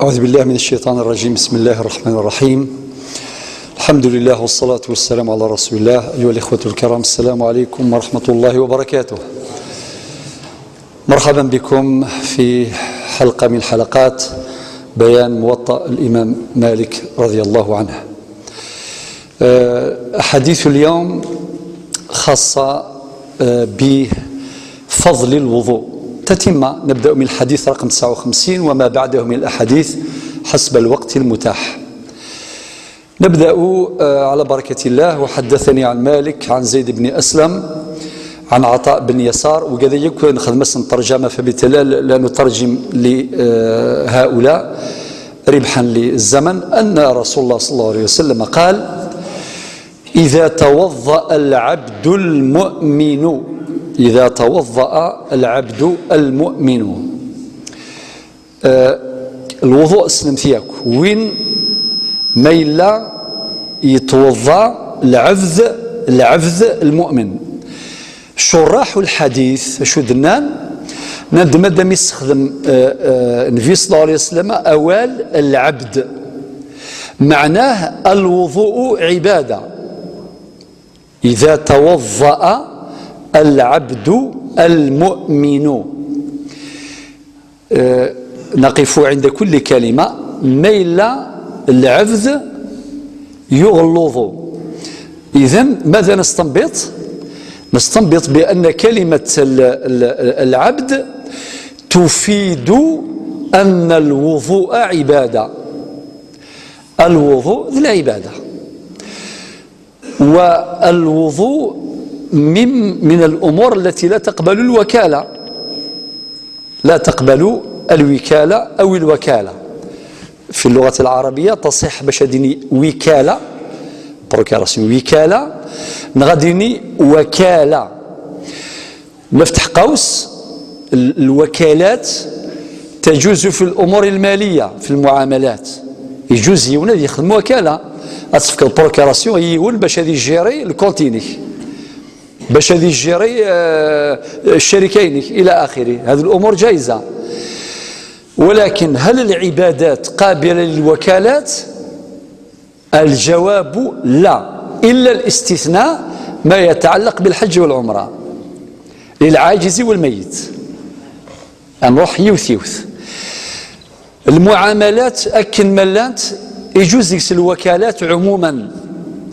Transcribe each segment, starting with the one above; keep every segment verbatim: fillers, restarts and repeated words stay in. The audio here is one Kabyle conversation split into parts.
أعوذ بالله من الشيطان الرجيم. بسم الله الرحمن الرحيم. الحمد لله والصلاة والسلام على رسول الله. أيها الإخوة الكرام، السلام عليكم ورحمة الله وبركاته. مرحبا بكم في حلقة من حلقات بيان موطأ الإمام مالك رضي الله عنه. آه، حديث اليوم خاصة، آه، بفضل الوضوء. تتمة، نبدأ من الحديث رقم تسعة وخمسين وما بعده من الأحاديث حسب الوقت المتاح. نبدأ، آه، على بركة الله. وحدثني عن مالك عن زيد بن أسلم عن عطاء بن يسار، وكذا يكون خدمة الترجمة، فبالتالي لا نترجم لهؤلاء ربحا للزمن، أن رسول الله صلى الله عليه وسلم قال: إذا توضأ العبد المؤمن، إذا توضأ العبد المؤمن. آه، الوضوء سلمت ياك وين ما إلا يتوضأ العبد، العبد المؤمن. شراح الحديث شو دنان؟ نان مادام يستخدم، آه، آه، النبي صلى الله عليه وسلم أوال العبد، معناه الوضوء عبادة. إذا توضأ العبد المؤمن. آه، نقف عند كل كلمة. ما إلا العبد يغلظ. إذن ماذا نستنبط؟ نستنبط بأن كلمة ال-، ال-، العبد تفيد أن الوضوء عبادة. الوضوء ذي العبادة. والوضوء من، من الأمور التي لا تقبل الوكالة، لا تقبل الوكالة أو الوكالة. في اللغة العربية تصح باش ديني وكالة، بروكاراسيون وكالة، نغاديني وكالة. نفتح قوس، ال-، الوكالات تجوز في الأمور المالية، في المعاملات. يجوز يوناد يخدم وكالة، أتفك البروكاراسيون يون باش هذه جيري الكونتينيك، باش هذه جيري، آه، الشركينك إلى آخره. هذه الأمور جائزة. ولكن هل العبادات قابلة للوكالات؟ الجواب لا، إلا الاستثناء ما يتعلق بالحج والعمرة للعاجز والميت. نروح يوث يوث. المعاملات أكن ملانت يجوز ديك الوكالات عموما.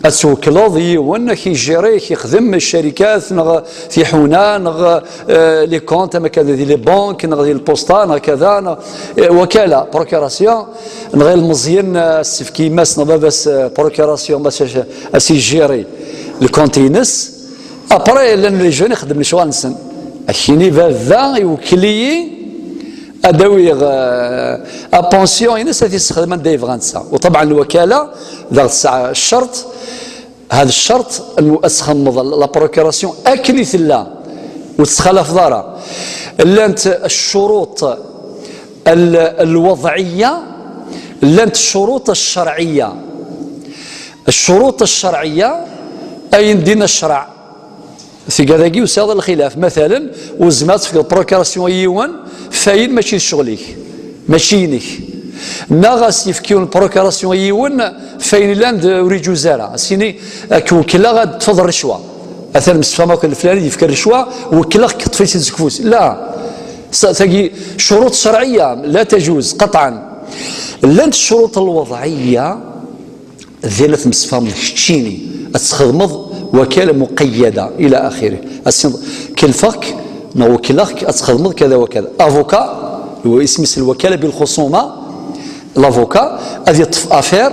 أتوكلض يون كي جيري كي يخدم الشركات نغ في حونا نغ، آه، لي كونت ما كذا دي لي بانك نغ دي البوستا نغ كذا نغ، آه، وكالة بروكراسيون. نغير المزيان، آه، السفكي ماس نبابس، آه، بروكراسيون ماس، آه، سي جيري الكونتينس. ابري لان لي جون يخدم شغل نسن. اكيني بابا يوكلي اداوي، آه، ابونسيون ينس هذه يستخدم دايف غانسا. وطبعا الوكاله ذا الساعه الشرط، هذا الشرط انه اسخمض لا بروكراسيون اكني ثلا وتسخلف ضاره. لانت الشروط ال-، الوضعية، لانت الشروط الشرعية. الشروط الشرعية أي دين الشرع. في كذا يساوي الخلاف. مثلا، وزمات في البروكراسيون يون فاين ماشي شغلك، ماشي ينك. ناغاس يفكيون البروكراسيون يون فاين لاند وريجو زارا. سيني أكو كلا غاد تفضل الرشوة. أثر مستفهمك الفلاني يفكر الرشوة وكلا كطفيت الزكفوس. لا. س-، تجي شروط شرعية لا تجوز قطعا. لانت الشروط الوضعية ذي لا تمسفهم تشيني، تخدمض وكالة مقيدة إلى آخره. السن-، كلفك نو كلخك تخدمض كذا وكذا. افوكا هو اسم الوكالة بالخصومة. لافوكا هذه يطف افير،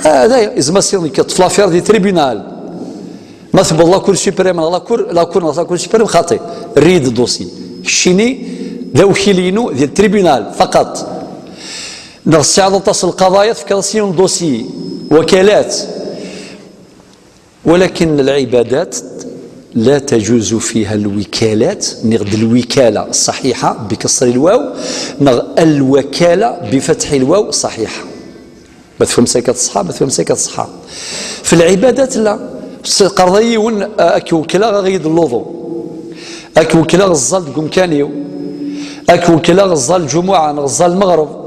هذا إذا ما سير يطف لافير دي تريبونال. ما ثبت لا كور سوبريم، لا كور، لا كور، لا كور سوبريم خاطي. ريد الدوسي. شيني ذا وكيلينو ديال التريبونال فقط. نغ السعادة تصل القضايا في كراسيون دوسي وكالات. ولكن العبادات لا تجوز فيها الوكالات، نغد الوكالة الصحيحة بكسر الواو، نغ الوكالة بفتح الواو صحيحة. ما تفهم ساكت الصحة، ما تفهم ساكت الصحة. في العبادات لا. قرضي ون أكي وكلا غيد اللوضو. أكي وكلا غزال دقم كانيو. أكي وكلا غزال الجمعة، غزال المغرب.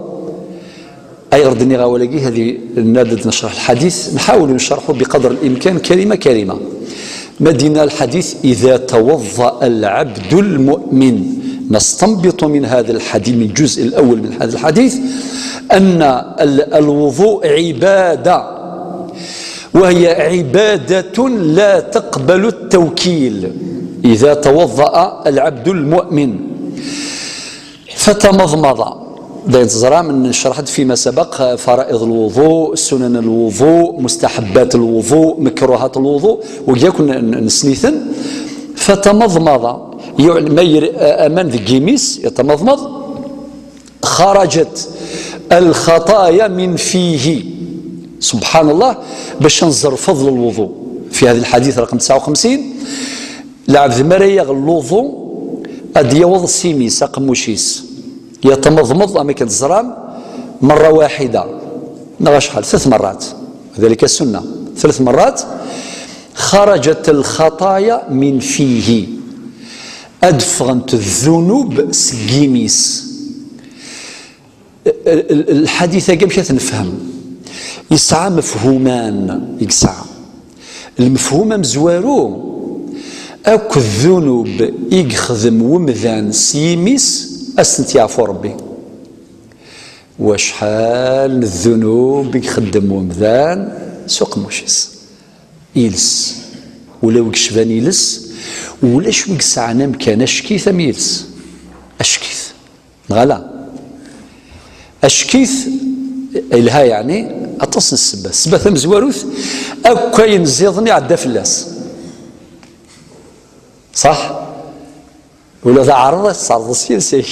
Ayɣer d-nniɣ awal-agi, هذه نادد نشرح الحديث، نحاول نشرحه بقدر الإمكان كلمة كلمة. ما دينا الحديث: إذا توضأ العبد المؤمن. نستنبط من هذا الحديث، من الجزء الأول من هذا الحديث، أن ال-، الوضوء عبادة، وهي عبادة لا تقبل التوكيل. إذا توضأ العبد المؤمن فتمضمض، d ayen teẓram, necreḥ-d فيما سبق فرائض الوضوء، سنن الوضوء، مستحبات الوضوء، مكروهات الوضوء, wigi akk n-, n-, nessen-iten. فتمضمض, يع-, ma yer-, aman deg imi-s, يتمضمض, خرجت الخطايا من فيه. سبحان الله، باش نزر فضل الوضوء في هذا الحديث رقم تسعة وخمسين. Lɛebd mi ara yaɣ lwuḍu, ad d-yaweḍ s imi-s, aqemmuc-is, yetmeḍmeḍ, am akken teẓram, مرة واحدة, neɣ acḥal, tlata merrat, ذلك سنة, tlata merrat, خرجت الخطايا من فيه, ad ffɣent ddunub seg imi-s. L-, l-, lḥadit-agi amek ad t-nefhem? Yesɛa mefhuman i yesɛa. Lmefhum amezwaru, akk ddunub i yexdem wemdan s yimi-s, ad s-tent-yeɛfu Rebbi. Wacḥal n ddunub i ixeddem wemdan s uqemmuc-is, iles. Ula wi yecban iles, ulac wi yesɛan amkan acek-it am yiles. Acek-it. Neɣ ala? Acek-it, ilha, yeɛni, aṭas n ssebbat. Ssebba tamezwarut, akk ayen ziḍen iɛedda fell-as. Ṣaḥ? Ula d aɛraḍ ad tettɛerḍeḍ s yiles-ik.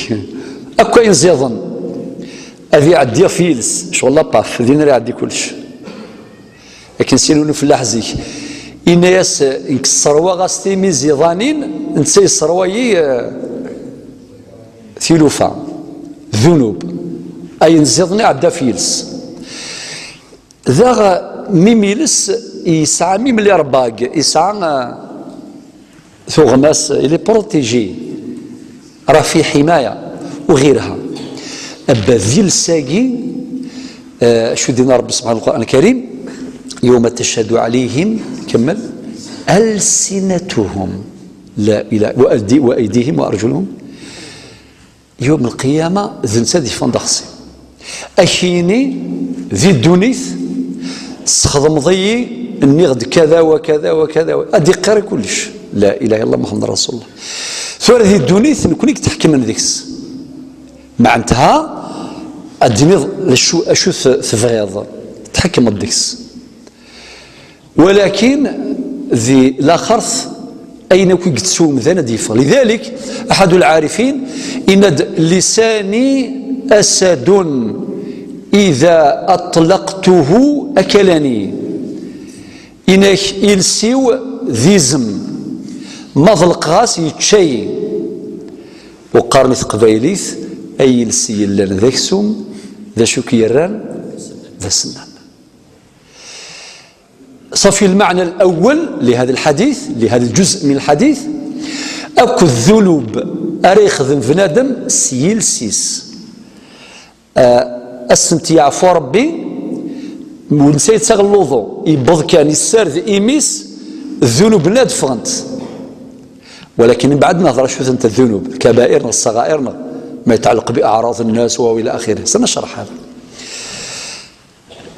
Akk ayen ziḍen ad iɛeddi ɣef yiles. Ccɣel lapaf, din ara iɛeddi kullec. Akken sin unu fellaḥ zik. Inna-yas, nekk sserwaɣ-as timi ziḍanin, netta yesserwa-yi, eh, tilufa, ddunub. Ayen ziḍen iɛedda ɣef yiles. Daɣ, mim iles yesɛa mim l'airbag, yesɛa, eh, tuɣmas, il est protégé, راه في حماية وغيرها. Abad d iles-agi, eh, acu d-yenna Rebbi سبحانه القرآن الكريم: يوم تشهد عليهم, كمل, ألسنتهم, لا إله, وأدي-, وأيديهم وأرجلهم. Yawm lqiyama, d netta ad yeffɣen d axṣim. Ad k-yini, di ddunit, tesxedmeḍ-iyi, nniɣ-d kada wa kada wa kada wa, ad d-iqqir i kullec. La ilaha illallah Muḥemmed Rasulullah. Tura di ddunit, nekni i yetḥekmen deg-s. Meɛnetha, ad d-tiniḍ d acu, acu t-, tebɣiḍ, tḥekmeḍ deg-s. Walakin di laxert, ayen akk i yettu umdan ad yeffeɣ. لذلك, أحد العارفين, inna-d: لساني أسد إذا أطلقته أكلني. Inak, iles-iw d izem, ma ḍelqeɣ-as, yečča-yi. U qqaren i teqbaylit, ay iles yellan d aksum, d acu k-yerran d asennan. صافي, المعنى الأول لهذا الحديث, لهذا الجزء من الحديث, akk ddunub ara yexdem bnadem s yiles-is. Ah, ad sent-yeɛfu Rebbi, u netta yettaɣ lluḍu, yewweḍ kan, yessared imi-s, ddunub-nni ad ffɣent. Walakin mbeɛd nehḍer acu-tent ddunub, الكبائر neɣ الصغائر neɣ ma yetɛelleq بأعراض الناس و إلى آخره. Sanecreḥ هذا.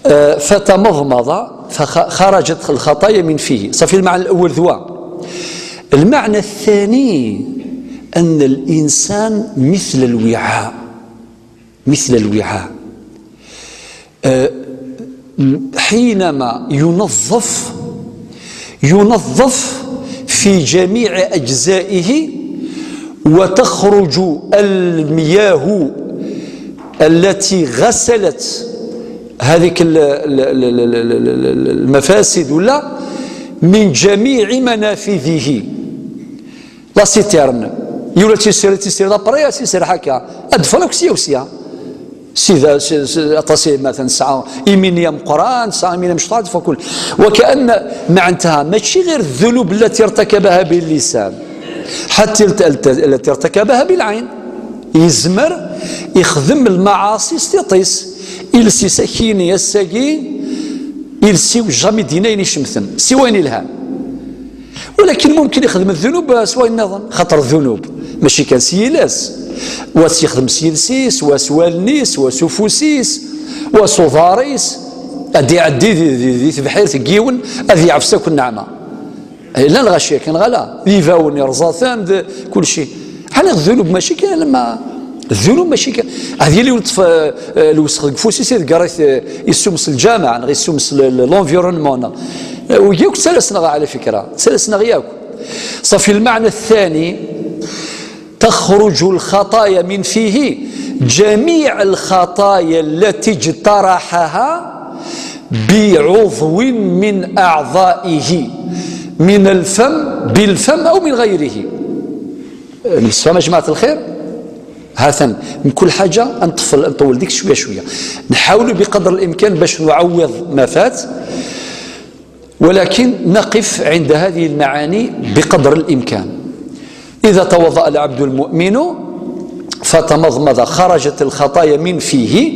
آه، فتمضمض فخ-، خرجت الخطايا من فيه. صافي, المعنى الأول ذوا. المعنى الثاني أن الإنسان مثل الوعاء، مثل الوعاء. آه، حينما ينظف، ينظف في جميع أجزائه، وتخرج المياه التي غسلت هذيك ال-، ال-، ال-، المفاسد ولا من جميع منافذه. La citerne, yura tisir, tisir d'après, tisir ḥaka, ad d-ffɣen akk sya u sya. Sida, s-, s-, aṭas i, مثلا, tesɛa imi-nni ameqqran, tesɛa imi-nni amecṭuḥ, ad d-ffɣen kullec. وكأن معناتها ماشي غير الذنوب التي ارتكبها باللسان، حتى الت-، الت-، التي ارتكبها بالعين. Yezmer ixdem lmaɛaṣi s tiṭ-is, Iles-is akkin i ass-agi, iles-iw jamais d-yenna ayen icemten, siwa ayen ilhan. Walakin mumkin ixdem ddunub s wayen nniḍen, xaṭer ddunub mačči kan s yiles, wa tt-yexdem s yiles-is, wa s wallen-is, wa s ufus-is, wa s uḍar-is, ad iɛeddi di, di, di tebḥirt n yiwen, ad yeɛfes akk nneɛma. Llan lɣaci akken, ɣala d ibawen irẓaten, d kulci. Ɛni ddunub mačči kan, ma ddunub mačči kan, ad yili yeṭṭef, eh, eh, lwesx deg ufus-is, iḍegger-it, eh, issumes lǧameɛ, neɣ issumes l-, l-, l'environnement, neɣ, eh, wigi akk ttalasen-aɣ, ɛla fikra, ttalasen-aɣ yakk. Ṣafi lmeɛna ttani, تخرج الخطايا من فيه جميع الخطايا التي اجترحها بعضو من أعضائه، من الفم، بالفم أو من غيره. نسفهم يا جماعة الخير؟ هاثن، من كل حاجة نطفل، نطول ديك شوية شوية. نحاول بقدر الإمكان باش نعوض ما فات، ولكن نقف عند هذه المعاني بقدر الإمكان. إذا توضأ العبد المؤمن فتمضمض خرجت الخطايا من فيه،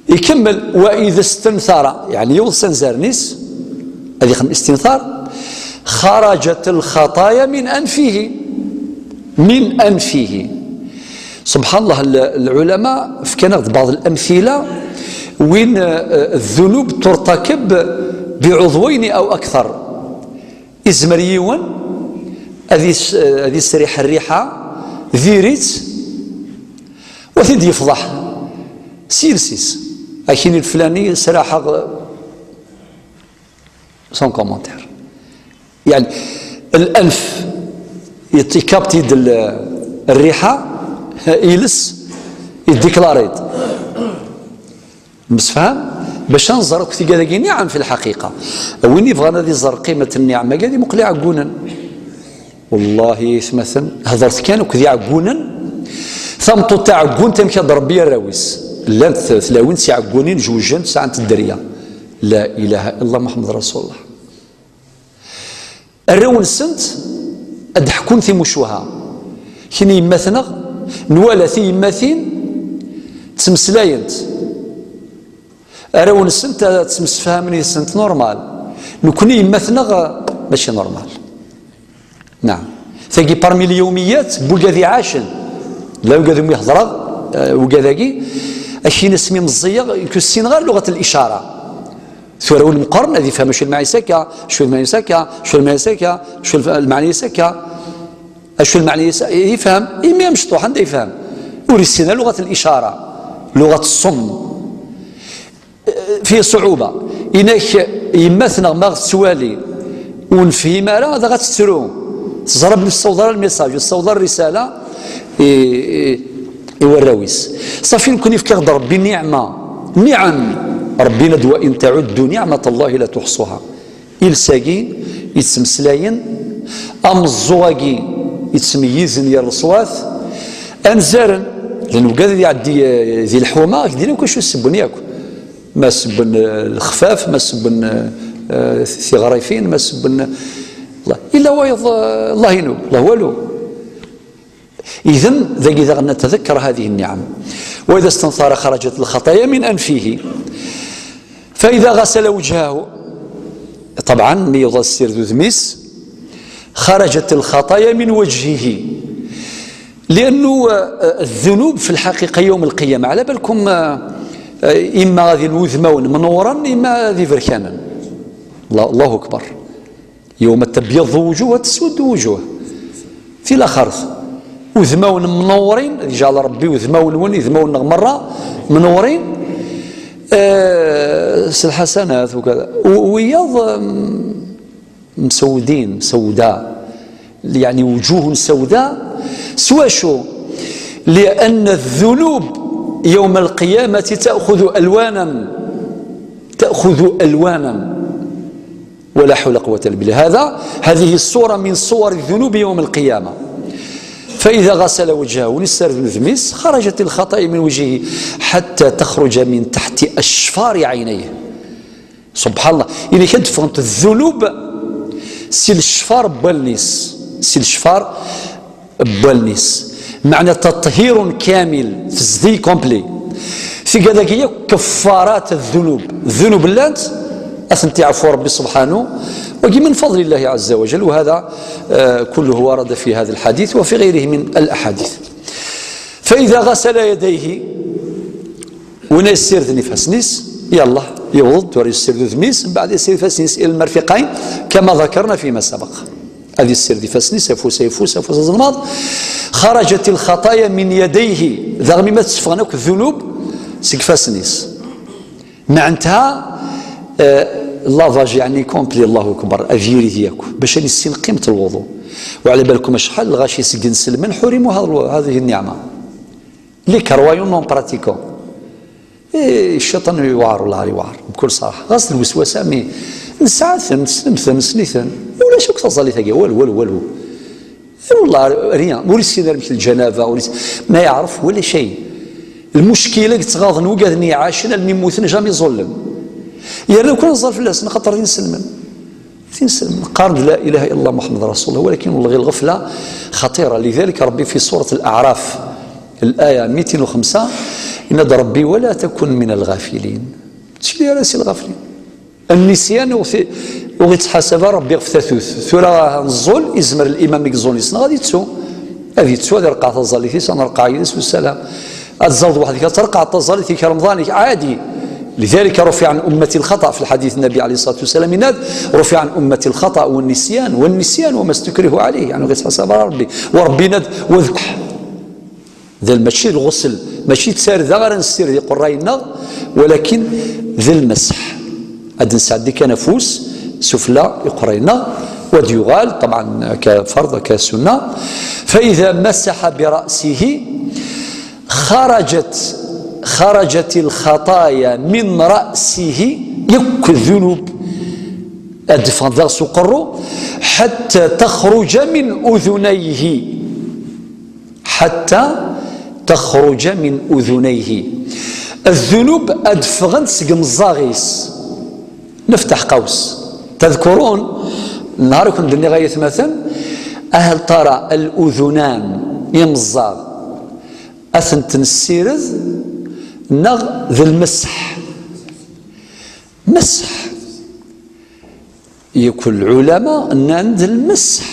يكمل: وإذا استنثر، يعني يوصل زرنيس، هذه خم استنثار، خرجت الخطايا من أنفه، من أنفه. سبحان الله، ال-، العلماء فكان بعض الأمثلة وين، آه، الذنوب ترتكب بعضوين أو أكثر. Izmer yiwen ad is-, ad isriḥ rriḥa, diri-tt, u ad t-id-yefḍeḥ s yiles-is. Akin leflani sraḥeɣ sans commentaire. يعني الأنف يكابتي الريحة، يلس يديكلاريد. Msefham? Bac ad nẓer akk tigad-agi niɛam fi lḥaqiqa. Win yebɣan ad iẓer qimat nniɛam-agi, ad imuqel iɛeggunen. Wallahi, aytmaten, hedret kan akked iɛeggunen. Tameṭṭut taɛeggunt, amek ad d-rebbi arraw-is? Llant tlawin s iɛeggunin, jewjent, sɛant dderya. La ilaha illallah Muḥemmed Rasulullah. Arraw-nsent ad d-ḥkun timucuha. Kini yemmat-nneɣ, nwala tiyemmatin ttmeslayent. Arraw-nsent ad ttemsefhamen yid-sent normal. Nekni yemmat-nneɣ mačči normal. Naam. Tagi parmi lyumiyat n wigad iɛacen. La wigad umi hedreɣ, eh, wigad-agi, akin asmi meẓẓiyeɣ, ur ssineɣ ara luɣat licara. Tura win meqqren ad ifhem acu lmeɛna-is akka, acu lmeɛna-is akka, acu lmeɛna-is akka, acu lmeɛna-is akka, acu lmeɛna-is, ifhem, imi amecṭuḥ anda ifhem? Ur issin ara luɣat licara, luɣat ṣṣum. Fi ṣuɛuba. Inak yemma-tneɣ ma ɣ-tettwali ur nefhim ara, dɣa tettru. Teẓra belli tessaweḍ ara lmessage, ur tessaweḍ ara rrisala i, i, i warraw-is. Ṣafi, nekni yefka-ɣ-d Rebbi nniɛma. Nniɛam. Rebbi yenna-d: وإن تعدوا نعمة الله لا تحصوها. Iles-agi yettmeslayen, ameẓẓuɣ-agi yettmeyyizen ger leṣwat, anzaren, llan wigad ad iɛeddi, eh, di lḥuma, ak-d-ini akk acu sebben yakk. Ma sebben, eh, lexfaf, ma sebben, eh, eh, tiɣrifin, ma sebben, eh, Allah. Illa wayeḍ, eh, Allah inu, Allah walu. إذن dagi daɣen نتذكر هذه النعم. وإذا استنثر خرجت الخطايا من أنفه. فإذا غسل وجهه، طبعا mi yuḍa ssired udem-is, خرجت الخطايا من وجهه. لأنه، آه، الذنوب في الحقيقة يوم القيامة، على بالكم، آه، آه، إما غادي الوذماون منورا، إما ذي بركانا. الله، الله أكبر. يوم تبيض وجوه وتسود وجوه. Fi laxert. Udmawen mnewwrin, ad yejɛel Ṛebbi udmawen-nwen, udmawen-nneɣ merra mnewwrin, eh, s lḥasanat ukada. U-, wiyaḍ, mm, مسودين، سوداء، يعني وجوه سوداء. S wacu? لأن الذنوب يوم القيامة تأخذ ألوانا، تأخذ ألوانا. ولا حول ولا قوة إلا بالله. هذا، هذه الصورة من صور الذنوب يوم القيامة. فإذا غسل وجهه, win yessarden udem-is, خرجت الخطايا من وجهه حتى تخرج من تحت أشفار عينيه. سبحان الله. Ini kan ffɣent ddunub si lecfar n wallen-is, si lecfar n wallen-is. Meɛna تطهير كامل, tezdi complet. Tigad-agi yakk keffarat ddunub. Ddunub llant, ad tent-iɛfu Ṛebbi subḥanu, wagi min fadlillahi ɛazza wa jal, wa hada, eh, kulluhu warada fi hada lḥadit wa fi ɣayrihi min al-aḥadit. Fa ida ɣasala yadayhi, win ay ssirden ifassen-is, yallah, yewweḍ-d, tura yessired udem-is, mbeɛd yessired ifassen-is ila lmerfiqayn, kama ḍakarna fima sabaq. Ad yessired ifassen-is, afus ayeffus, afus azelmaḍ. Xarajat lxaṭaya min yadayhi, daɣen mi ma tteffɣen akk ddunub seg ifassen-is. Meɛnetha, eh, lavage, yeɛni, complet, Allahu akbar, ad yirid yakk, bac ad nissin qqimet lwuḍu. Wa ɛla balkum acḥal lɣaci seg inselmen ḥurimu hadi, hadihi nniɛma. Les croyants non pratiquants. Eh, cciṭan yewɛer, wala yewɛer, bkul ṣṣraḥa. Ɣas d lweswas-a, mi nesɛa-ten, nessen-ten, nessen-iten. Ulac akk taẓallit-agi, walu, walu, walu. Eh, wallah, rien. Ur yessin ara amek lǧanaba, ur yessin, ma yeɛref wala cay. Lmuckila i yettɣaḍen wigad-nni iɛacen almi mmuten, jamais ẓullen. Yerna ur neẓẓal fell-asen, axaṭer d inselmen. Tin s-, qqaren-d la ilaha illallah Muḥemmed Rasulullah, walakin wellah lɣefla xaṭira. Lidalik Ṛebbi fi surat Al-Aɛraf, الآية ميتين وخمسة, yenna-d Ṛebbi: "ولا تكن من الغافلين." Ur ttili ara si lɣaflin. Nnisyan ur ɣ-, ur ɣ-ittḥasab ara Ṛebbi ɣef tatut. Tura neẓẓul, izmer limam i yeẓẓullen yis-neɣ ad yettu. Ad yettu, ad ireqqeɛ taẓallit-is, ad nreqqeɛ yid-s, wassalam. Ad tzaleḍ weḥd-k, ad treqqɛeḍ taẓallit-ik, remḍan-ik, ɛadi. لذلك رفع عن أمتي الخطأ في الحديث النبي عليه الصلاة والسلام, yenna-d: "رفع عن أمتي الخطأ والنسيان، والنسيان وما استكرهوا عليه", yeɛni ur yettḥasab ara Ṛebbi. Wa Ṛebbi yenna-d: "واذكر". D, mačči d lɣusl, mačči d tarda ara nessired iqerray-nneɣ, walakin d lmeṣḥ. Ad nesɛeddi kan afus sufella iqerray-nneɣ, wa d-yuɣal, ṭabɛan, akka ferḍ, akka sunna. فإذا مسح برأسه خرجت، خرجت الخطايا من رأسه, yakk ddunub ad d-ffɣen daɣ s uqerru, حتى تخرج من أذنيه. حتى تخرج من أذنيه. Ddunub ad d-ffɣent seg imeẓẓaɣ-is. نفتح قوس. تذكرون, nehar i ken-d-nniɣ ay atmaten, هل ترى الأذنان, imeẓẓaɣ, ad tent-nessired neɣ d lmeṣḥ? Meṣḥ. Yakk lɛulama nnan d lmeṣḥ,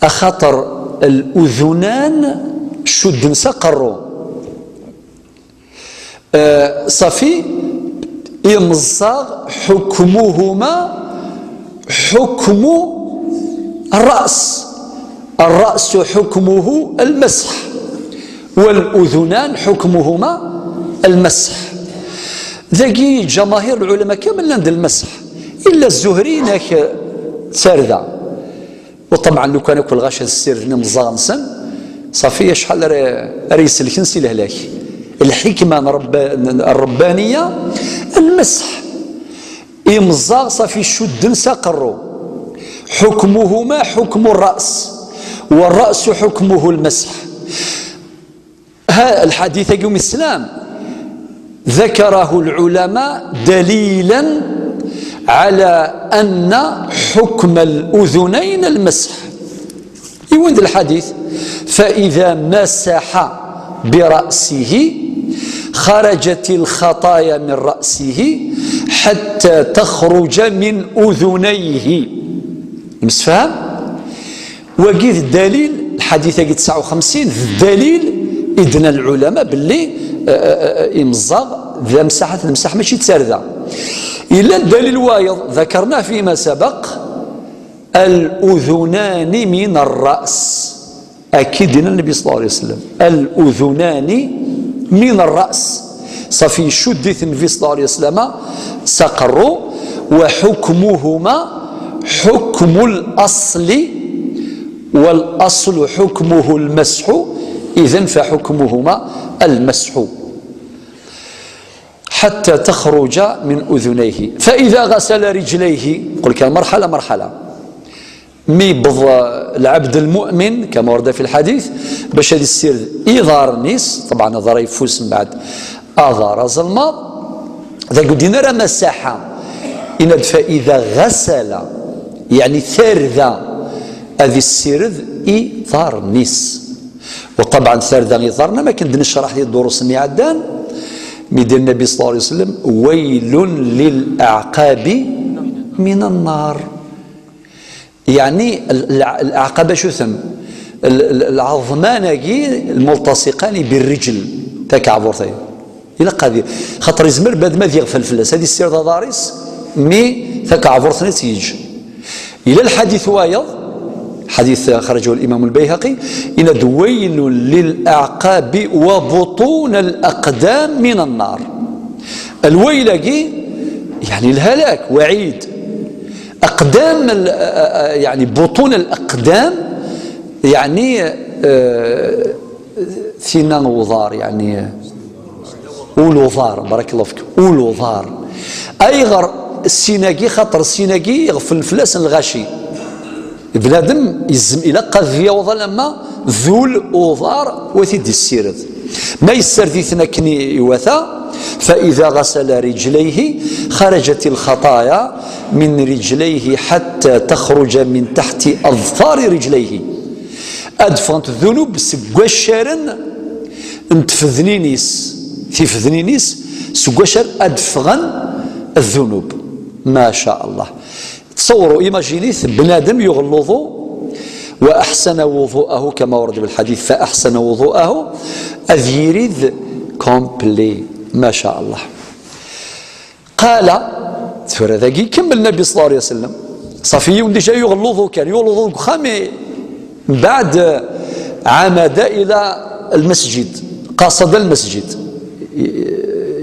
axaṭer الأذنان cudden s aqerru. Eh, ṣafi, imeẓẓaɣ حكمهما حكم الرأس. الرأس حكمه المسح، والأذنان حكمهما المسح. Dagi ǧamahir lɛulama kamel llan d lmeṣḥ, illa Zuhri, inak d tarda. U ṭabɛan, lukan akk lɣaci ad ssirden imeẓẓaɣ-nsen, ṣafi, acḥal ara, ara iselken si lehlak. Lḥikma n Ṛebba-, n Ṛebbaniya, lmeṣḥ. Imeẓẓaɣ ṣafi cudden s aqerru. حكمهما حكم الرأس، والرأس حكمه المسح. Ha, lḥadit-agi umi teslam, ذكره العلماء دليلا على أن حكم الأذنين المسح. Yiwen d lḥadit: "فإذا مسح برأسه خرجت الخطايا من رأسه حتى تخرج من أذنيه". Nemsefham? Wagi d dalil, lḥadit-agi tesɛa u xemsin, d dalil i d-nnan lɛulama belli, eh, eh, eh, imeẓẓaɣ d amsaḥ, ad t-nemsaḥ, mačči d tarda. Yella dalil wayeḍ, ذكرناه فيما سبق: "الأذنان من الرأس". Akka i d-yenna Nnbi صلى الله عليه وسلم: "الأذنان من الرأس". Ṣafi, icudd-it Nnbi صلى الله عليه وسلم s aqerru. "وحكمهما حكم الأصل، والأصل حكمه المسح، إذن فحكمهما المسح". حتى تخرج من أذنيه. فإذا غسل رجليه، نقول لك مرحلة مرحلة. Mi yewweḍ, eh, lɛebd lmu'min, كما ورد في الحديث, bac ad issired iḍarren-is, ṭabɛan aḍar ayeffus, mbeɛd aḍar azelmaḍ, dagi ur d-yenni ara masaḥa, yenna-d: "فإذا غسل", yeɛni tarda, ad issired iḍarren-is. Wa ṭabɛan tarda iḍarren, am akken d-necraḥ di ddurus-nni iɛeddan, Mi d-yenna Nnbi ṣella Llahu ɛalayhi wa sallam: "Waylun lil a'qabi min an-nar." Yeɛni, l-, l-, l-a'qab acu-ten? L-, l-, lɛeḍman-agi lmultasiqani birrijl, takeɛburt-agi. Ilaq ad i-, xaṭer izmer bnadem ad iɣfel fell-as, ad issired aḍar-is, mi takeɛburt-nni ad tt-yeǧǧ. Yella lḥadit wayeḍ, ḥadit axrajahu al-Imam al-Bayhaqi, yenna-d: "Waylun lil a'qabi wa butun al-aqdam min an-nar." Lwayl-agi, yeɛni lhalak, waɛid. Aqdam, l-, a-, a-, yeɛni butun al-aqdam, yeɛni, eh, tina uḍar, yeɛni ul uḍar, barakallahu fik, ul uḍar. Ayɣer ssin-agi? Xaṭer ssin-agi iɣeflen fell-asen lɣaci. Bnadem yezzem, ilaq ad yaweḍ alamma d ul uḍar u ad t-id-issired. Ma yessared-iten akken i iwata, فإذا غسل رجليه خرجت الخطايا من رجليه حتى تخرج من تحت أظفار رجليه. Ad ffɣent ddunub seg waccaren n tfednin-is, tifednin-is, seg waccaren ad ffɣen ddunub. Ma sha Allah. تصوروا، imaginez-it, bnadem yuɣ luḍu, وأحسن وضوءه كما ورد بالحديث، فأحسن وضوءه, ad yirid complet. Ma sha Allah. قال, tura dagi ikemmel Nnbi ṣella Llahu ɛalayhi wa sallam. Ṣafi, yiwen déjà yuɣ luḍu kan, yuɣ luḍu deg uxxam, i بعد عمد إلى المسجد، قصد المسجد.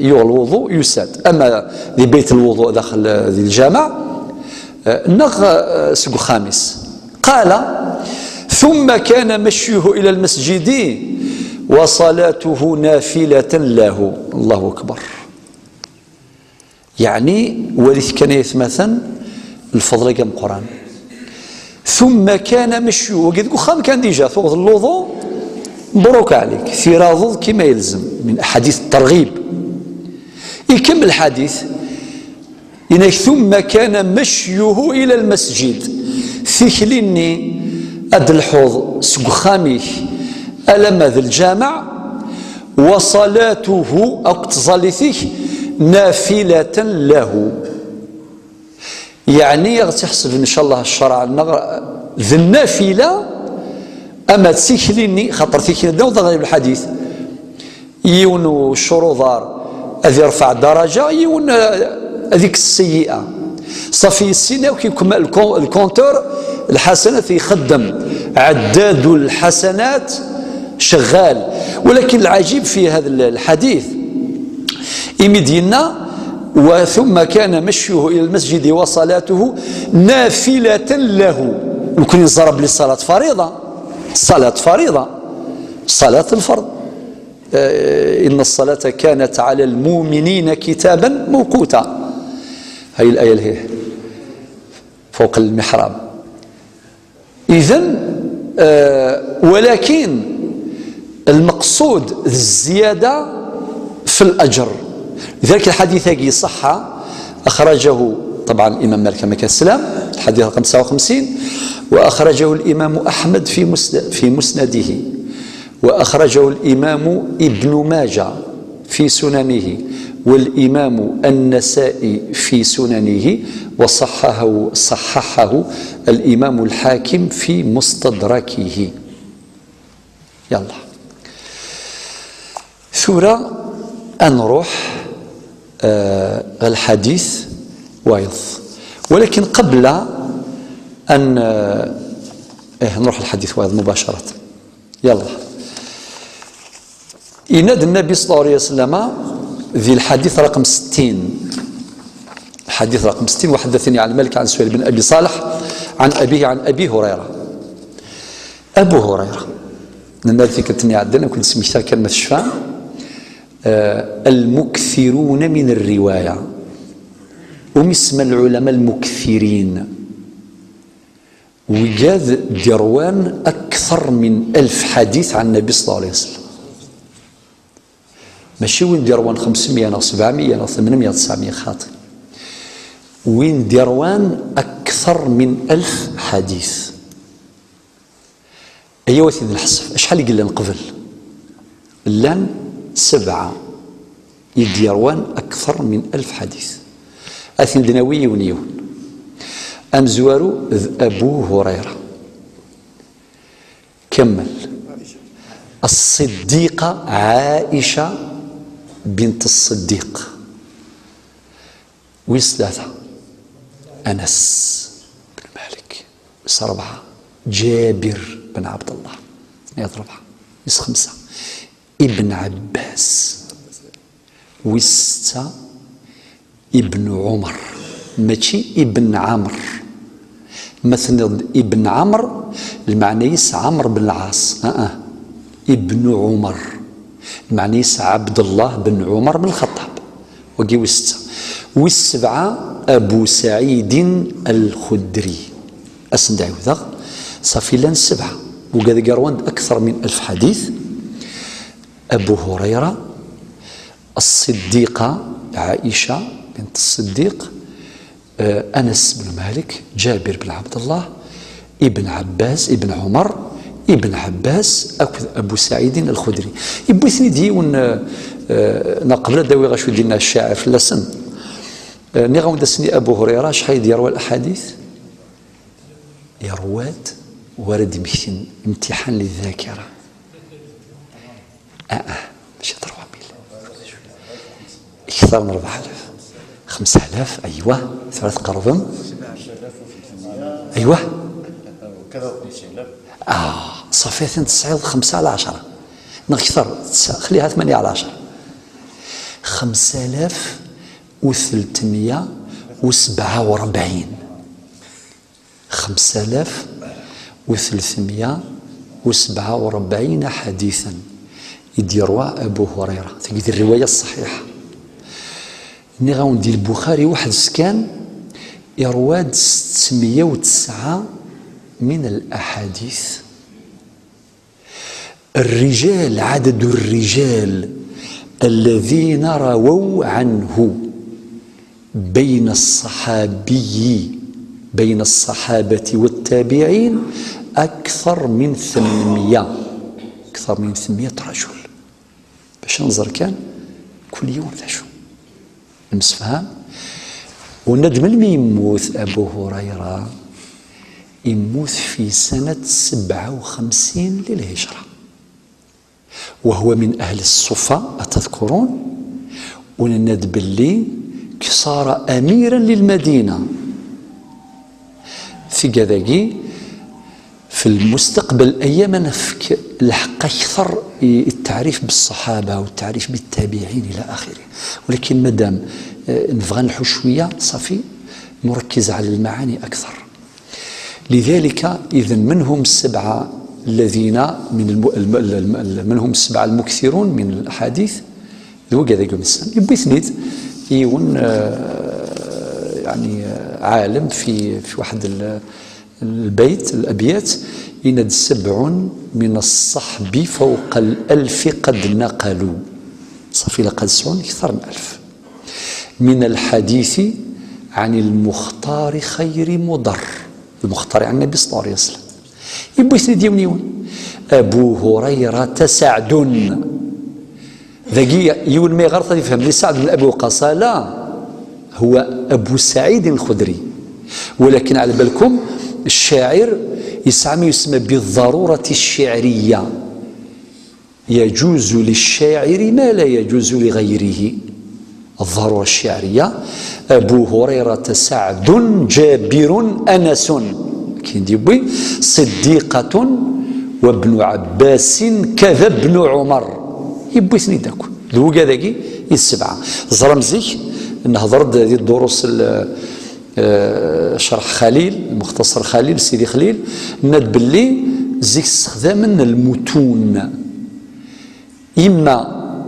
Yuɣ lwuḍu, yusa-d. Ama di bayt lwuḍu daxel di lǧameɛ, eh, neɣ, eh, seg uxxam-is. قال: "ثم كان مشيه إلى المسجد وصلاته نافلة له". الله أكبر. Yeɛni, walit kan ay atmaten lfeḍl-agi ameqqran. ثم كان مشيه, wagi deg uxxam kan déjà, tuɣeḍ luḍu, مبروك عليك, tiraḍeḍ kima yelzem, من أحاديث الترغيب. Ikemmel lḥadit, yenna-k: "ثم كان مشيه إلى المسجد". Tikli-nni ad d-telḥuḍ seg uxxam-ik alamma d lǧameɛ, وصلاته, akk tẓallit-ik, نافلة له. Yeɛni, ad ɣ-tt-iḥseb, ncallah, ccreɛ-nneɣ d nnafila, ama d tikli-nni, xaṭer tikli, d awḍa ɣer lḥadit. Yiwen ucruḍar ad irfeɛ daraja, yiwen, eh, ad ikkes sseyyi'a. Ṣafi, yessin akk ikemmel lkon-, lkontur, lḥasanat ixeddem. عداد الحسنات شغال. ولكن العجيب في هذا الحديث، imi d-yenna: "وثم كان مشيه إلى المسجد وصلاته نافلة له". Nekkni neẓra belli ṣṣalat fariḍa. Ṣṣalat fariḍa. Ṣṣalat lferḍ. Eh, "إن الصلاة كانت على المؤمنين كتابا موقوتا". هاي الآية اللي هي فوق المحراب. إذن، eh, ولكن المقصود الزيادة في الأجر. لذلك الحديث هاكي صح، أخرجه طبعا الإمام مالك كما كان السلام، الحديث رقم تسعة وخمسين، وأخرجه الإمام أحمد في مسن-، في مسنده، وأخرجه الإمام ابن ماجه في سننه، والإمام النسائي في سننه، وصححه، صححه الإمام الحاكم في مستدركه. يلا. Tura ad nruḥ, eh, ɣer lḥadit wayeḍ. ولكن قبل أن, eh, eh, نروح للحديث وايض مباشرة. يلا. Yenna-d Nnbi صلى الله عليه وسلم di lḥadit raqem settin. Lḥadit raqem settin: "وحدثني عن مالك عن سهيل بن أبي صالح عن أبيه عن أبي هريرة". Abu Hurayra. Nenna-d tikkelt-nni iɛeddan, ad ken-smektaɣ kan ma tecfa. Eh, المكثرون من الرواية. Umi semman lɛulama المكثرين. Wigad d-irwan akteṛ min alef ḥadit ɛan Nnbi صلى الله عليه وسلم. Mačči win d-irwan xemsemya neɣ sebɛemya neɣ tmenmya tesɛemya, xaṭi. Win d-irwan akteṛ min alef ḥadit. Ayaw ad t-id-nḥesseb. Acḥal i yellan qbel? Llan sebɛa. i d-yerwan akter min alef ḥadit. Ad ten-id-nawi yiwen yiwen. Amezwaru d Abu Hurayra. Kemmel. Ṣṣiddiqa Ɛaica bint Ṣṣiddiq. Wis tlata, Anas ben Malik. Wis rebɛa, Jabir ben Ɛebdellah. Tenniḍ rebɛa. Wis xemsa, Ibn Ɛebbas. Wis setta, Ibn Ɛumar. Mačči Ibn Ɛamr. Ma tenniḍ-d Ibn Ɛamr, lmeɛna-is Ɛamr ben Lɛas. Aa, Ibn Ɛumar. Lmeɛna-is Ɛebdellah ben Ɛumar ben Lxaṭṭab. Wagi wis setta. Wis sebɛa, Abu Saɛidin Al-Xudri. Ad sen-d-ɛiwdeɣ. Ṣafi llan sebɛa. Wigad-agi ṛwan-d akter min alef ḥadit. Abu Hurayra, Ṣṣiddiqa Ɛaica bint Ṣṣiddiq, eh, Anas ben Malik, Jabir ben Ɛebdellah, Ibn Ɛebbas, Ibn Ɛumar, Ibn Ɛebbas akked Abu Saɛidin Al-Xudri. Yewwi-ten-id yiwen, eh, eh, neɣ qbel ad d-awiɣ acu i d-yenna ccaaɛir fell-asen. Eh, nniɣ-awen-d ass-nni Abu Hurayra acḥal i d-yerwa lḥadit? Yerwa-d, war ad d-mmektin, imtiḥan li ddakira. Ah, ah, mačči trois mille. Kter n rebɛa alaf. Xemsa alaf, aywa, tura tqerrbem. Aywa. Ah, ṣafi, atan tesɛiḍ xemsa ɛla ɛecṛa. Neɣ kter, tsa-, xliha tmanya ɛla ɛecṛa. Xemsa alaf u tletmya u sebɛa u rebɛin. Xemsa alaf u tletmya u sebɛa u rebɛin ḥadithan i d-yerwa Abu Hurayra. Tagi d rriwaya ṣṣaḥiḥa. Nniɣ-awen-d di Lbuxari weḥd-s kan, irwa-d settmya u tesɛa min al-aḥadit. الرجال، عدد الرجال الذين رووا عنه بين الصحابي، بين الصحابة والتابعين، أكثر من ثمنمية، أكثر من ثمنمية رجل. Bac ad nẓer kan kul yiwen d acu. Nemsefham? Ula d melmi yemmut Abu Hurayra? Yemmut fi sanat sebɛa u xemsin lilhijra. وهو من أهل الصفة، أتذكرون؟ ونناد باللي صار أميرا للمدينة. Tigad-agi في المستقبل أيام نفك الحق أكثر التعريف بالصحابة والتعريف بالتابعين إلى آخره. ولكن مادام، آه، نبغى نحو شوية، صافي، نركز على المعاني أكثر. لذلك إذن منهم السبعة الذين من الم-، الم-، الم-، منهم السبعة المكثرون من الأحاديث، d wigad-agi umsen. Yewwi-ten-id yiwen, آه، يعني، آه، عالم في، في واحد ال-، البيت، الأبيات، إن سبع من الصحب فوق الألف قد نقلوا. صافي، لا قد سعون أكثر من ألف. من الحديث عن المختار خير مضر. المختار عن النبي صلى الله عليه وسلم. Yewwi-ten-id yiwen yiwen. أبو هريرة سعد. Dagi yiwen ma yeɣra ad yefhem li Saɛd ben Abi Waqqas. لا، هو أبو سعيد الخدري. ولكن على بالكم الشاعر يسعى ما يسمى بالضرورة الشعرية. يجوز للشاعر ما لا يجوز لغيره. الضرورة الشعرية. أبو هريرة سعد جابر أنس. كاين دي بوي. صديقة وابن عباس كذا ابن عمر. Yewwi-ten-id akk. D wigad-agi i d sebɛa. Ẓram zik, nehḍer-d di ddurus l-, eh, cerḥ Xalil, Muxtasar Xalil, Sidi Xlil, nna-d belli zik ssexdamen lmutun. إما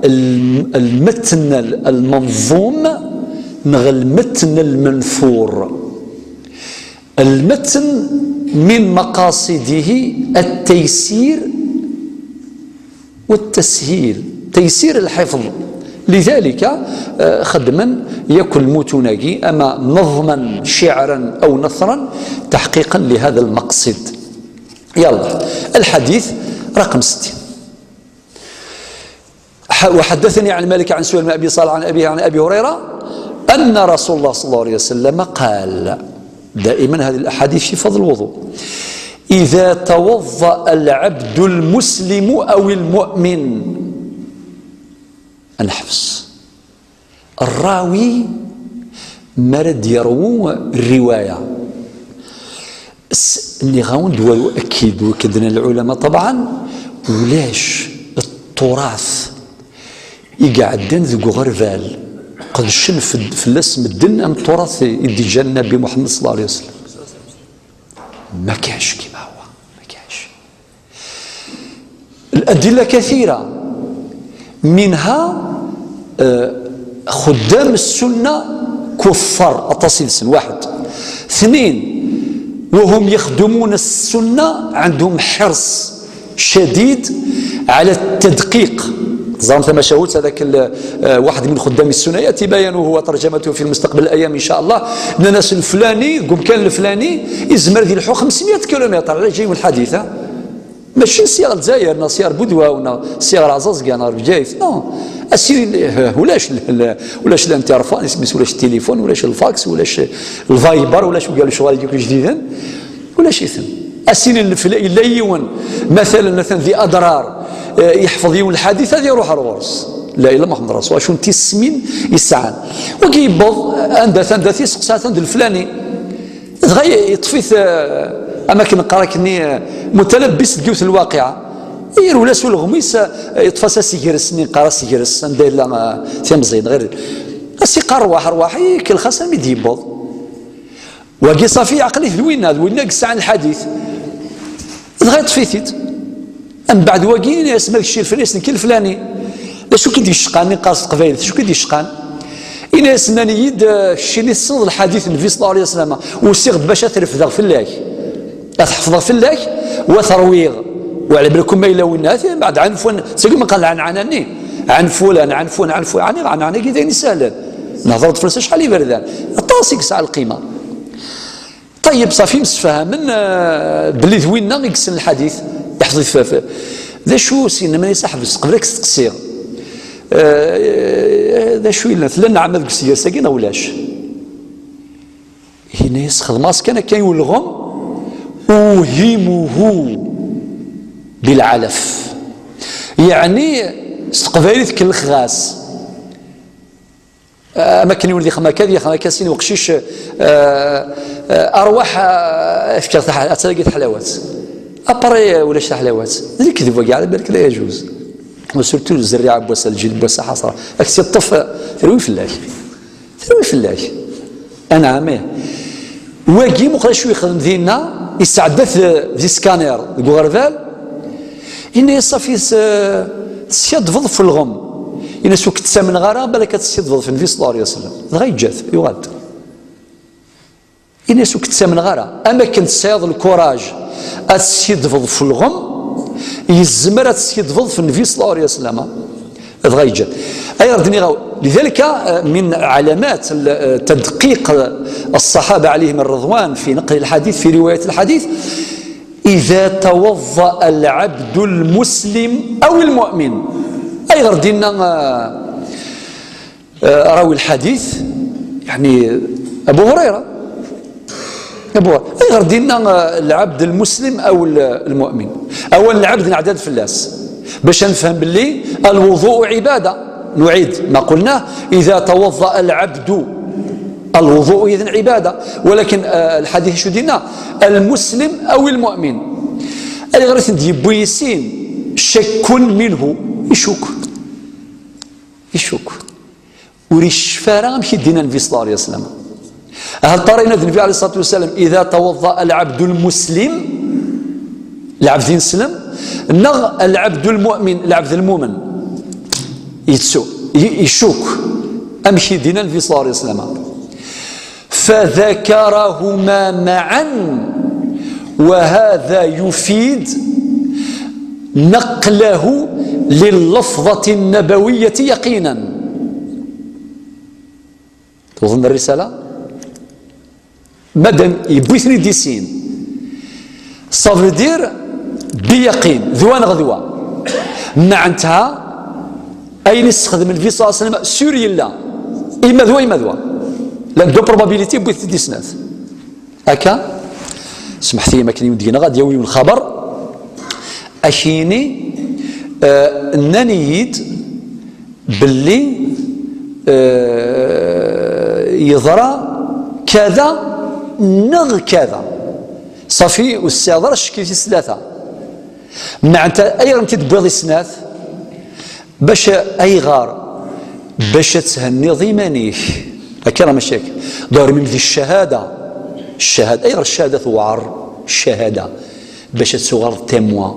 الم-، المتن المنظوم نغ المتن المنثور. المتن من مقاصده التيسير والتسهيل، تيسير الحفظ. لذلك، آه، خدمن يكن المتوناكي أما نظما شعرا أو نثرا تحقيقا لهذا المقصد. يلا، الحديث رقم ستين. وحدثني عن مالك عن سهيل بن أبي صالح عن أبيه عن أبي هريرة أن رسول الله صلى الله عليه وسلم قال، دائما هذه الأحاديث في فضل الوضوء: إذا توضأ العبد المسلم أو المؤمن. نحفظ. الراوي مرد يروو الرواية. Nniɣ-awen-d wa يؤكد, وكدنا العلماء طبعا, ulac التراث i iɛeddan deg uɣerbal qedcen fell-as medden am turath i d-iǧǧa Nnbi Muḥemmed صلى الله عليه وسلم. Ma kaɛc كيما هو, ma kaɛc. الأدلة كثيرة, منها خدام السنة كفار, aṭas i-dsen, واحد. اثنين, وهم يخدمون السنة عندهم حرص شديد على التدقيق. زعما ثما شهوت هذاك واحد من خدام السنة يأتي بيانه وترجمته في المستقبل الأيام إن شاء الله. Nnan-as الفلاني, deg umkan الفلاني, يزمر ذي الحو خمسمية كيلومتر على جاي الحديث, ها؟ ماشي صيغ الجزائر, نصير بودواو, نصيغ العزازقة, نصيغ بجايف, نو. السيري, ولاش, ولاش الانترفون, اسمي ولاش التليفون, ولاش الفاكس, ولاش الفايبر, ولاش قالوا شغل يجيكم جديدا, ولاش يثم. السيري الفلا-, إلا يون, مثلا, مثلا ذي أضرار, آه، يحفظ يون الحديث, هذا يروح على الغرس. لا إله إلا محمد رسول الله, شو انت السمين يسعان. وكي يبض, عند ثان ذاتي سقسات عند الفلاني. Dɣa yeṭṭef-it, eh, am akken neqqar-ak-nni, eh, mutalabbis deg yiwet n lwaqiɛa. Yerwel-as ulɣem-is, eh, yeṭṭef-as asegres-nni, neqqar asegres, anda yella, eh, timẓin, ɣer. As-iqqar rwaḥ, rwaḥ, ikellex-as armi d-yewweḍ. Wagi ṣafi, aql-it d winna, d winna i yesɛan lḥadit. Dɣa yeṭṭef-it-id. Mbeɛd wagi, ini-as ma d kečč lflan, nekk lflani. D acu k-id-yecqan, iqqar s teqbaylit, d acu k-id-yecqan? Ini-as, nnan-iyi-d, eh, keččini tessneḍ lḥadit n Nnbi صلى الله عليه وسلم, usiɣ-d bac ad t-refdeɣ fell-ak. Ad t-ḥefḍeɣ fell-ak, wa t-rwiɣ. Wa ɛla balak ma yella winna, ati mbeɛd ɛanfun, tagi ma qal ɛanɛana-nni. Ɛan fulan, ɛan fulan, ɛan fulan, ɛni ɛanɛana-agi d ayen isehlen. Nehḍer-d fell-as acḥal iberdan. Aṭas i yesɛa lqima. Ṭayyeb, ṣafi, msefhamen, eh, belli d winna i yessen lḥadit, yeḥfeḍ-it f-, f-, d acu s-, yenna-as ḥbes, qbel ad k-steqsiɣ. Eh, d acu yellan? Tella nneɛma deg useggas-agi neɣ ulac? Yenna-as, xedmeɣ-as kan akka i ulɣem, أوهمه بالعلف. Yeɛni, s teqbaylit, kellxeɣ-as. Am akken yiwen d ixem akka, d ixem akka sin uqcic, eh, eh, arwaḥ, eh, efk-aɣ taḥ-, ad tagi taḥlawat. Après, eh, ulac taḥlawat. D lekdeb wagi, ɛla balak la yajuz. Surtout zerriɛa n wass-a, lǧil n wass-a, ḥasra. Ad k-tt-iṭṭef, eh, terwi fell-ak. Terwi fell-ak. Anɛam, ih. Wagi, muqel acu yexdem dinna, yesɛedda-t di scanner deg uɣerbal, yenna-yas, ṣafi, s-, teskaddbeḍ f ulɣem. Yenna-yas, ur k-ttamneɣ ara, balak ad teskaddbeḍ f Nnbi صلى الله عليه وسلم. Dɣa yeǧǧa-t, yuɣal-d. Yenna-yas, ur k-ttamneɣ ara. Am akken tesɛiḍ lkuraj ad teskaddbeḍ f ulɣem, yezmer ad teskaddbeḍ f Nnbi صلى الله عليه وسلم. Dɣa yeǧǧa-t. Ayɣer d-nniɣ, لذلك, eh, من علامات ال-, eh, تدقيق الصحابة عليهم الرضوان في نقل الحديث، في رواية الحديث، إذا توضأ العبد المسلم أو المؤمن. Ayɣer d-yenna, eh, eh, راوي الحديث, يعني, أبو هريرة. Ayɣer d-yenna, eh, العبد المسلم أو ال-, المؤمن؟ أولا, العبد نعدل فلاس. Bac ad nefhem belli الوضوء عبادة. نعيد ما قلناه: إذا توضأ العبد، الوضوء إذن عبادة. ولكن, eh, الحديث شو دينا؟ المسلم أو المؤمن. Ayɣer i ten-d-yewwi sin? شك منه. Icuk. Icuk. Ur iceffa ara amek i d-yenna Nnbi صلى الله عليه وسلم. Hal ṭara yenna-d Nnbi عليه الصلاة والسلام: إذا توضأ العبد المسلم, lɛebd ineslem, neɣ العبد المؤمن, lɛebd lmumen? Yettu, i-, icuk amek i d-yenna Nnbi صلى الله عليه وسلم. فذكرهما معا، وهذا يفيد نقله للفظة النبوية يقينا. Tewḍem الرسالة? Madam, yewwi-ten-id i sin. Ça veut dire, بيقين, d wa neɣ d wa. Mneɛent-ha, Ayen i sexdem Lbi ṣalla Llahu ɛalayhi wa sallam, sûr yella. Ima d wa, ima d wa. Llan deux probabilités, wwit-t-id i snat. Akka, smeḥt-iyi ma akken i wen-d-gneɣ, ad yawi lxaber. Akini, eh, nnan-iyi-d belli, eh, yeḍra kada neɣ kada. Safi, ur sɛiɣ ara ccek i tis tlata. Meɛna ayɣer n t-id-tewwiḍ i snat? Bac ayɣer? Bac ad thenniḍ iman-ik. Akka neɣ mačči akka? Ḍermim di ccahada. Ccahada. Ayɣer ccahada tewɛer? Ccahada. Bac ad tuɣaleḍ témoin.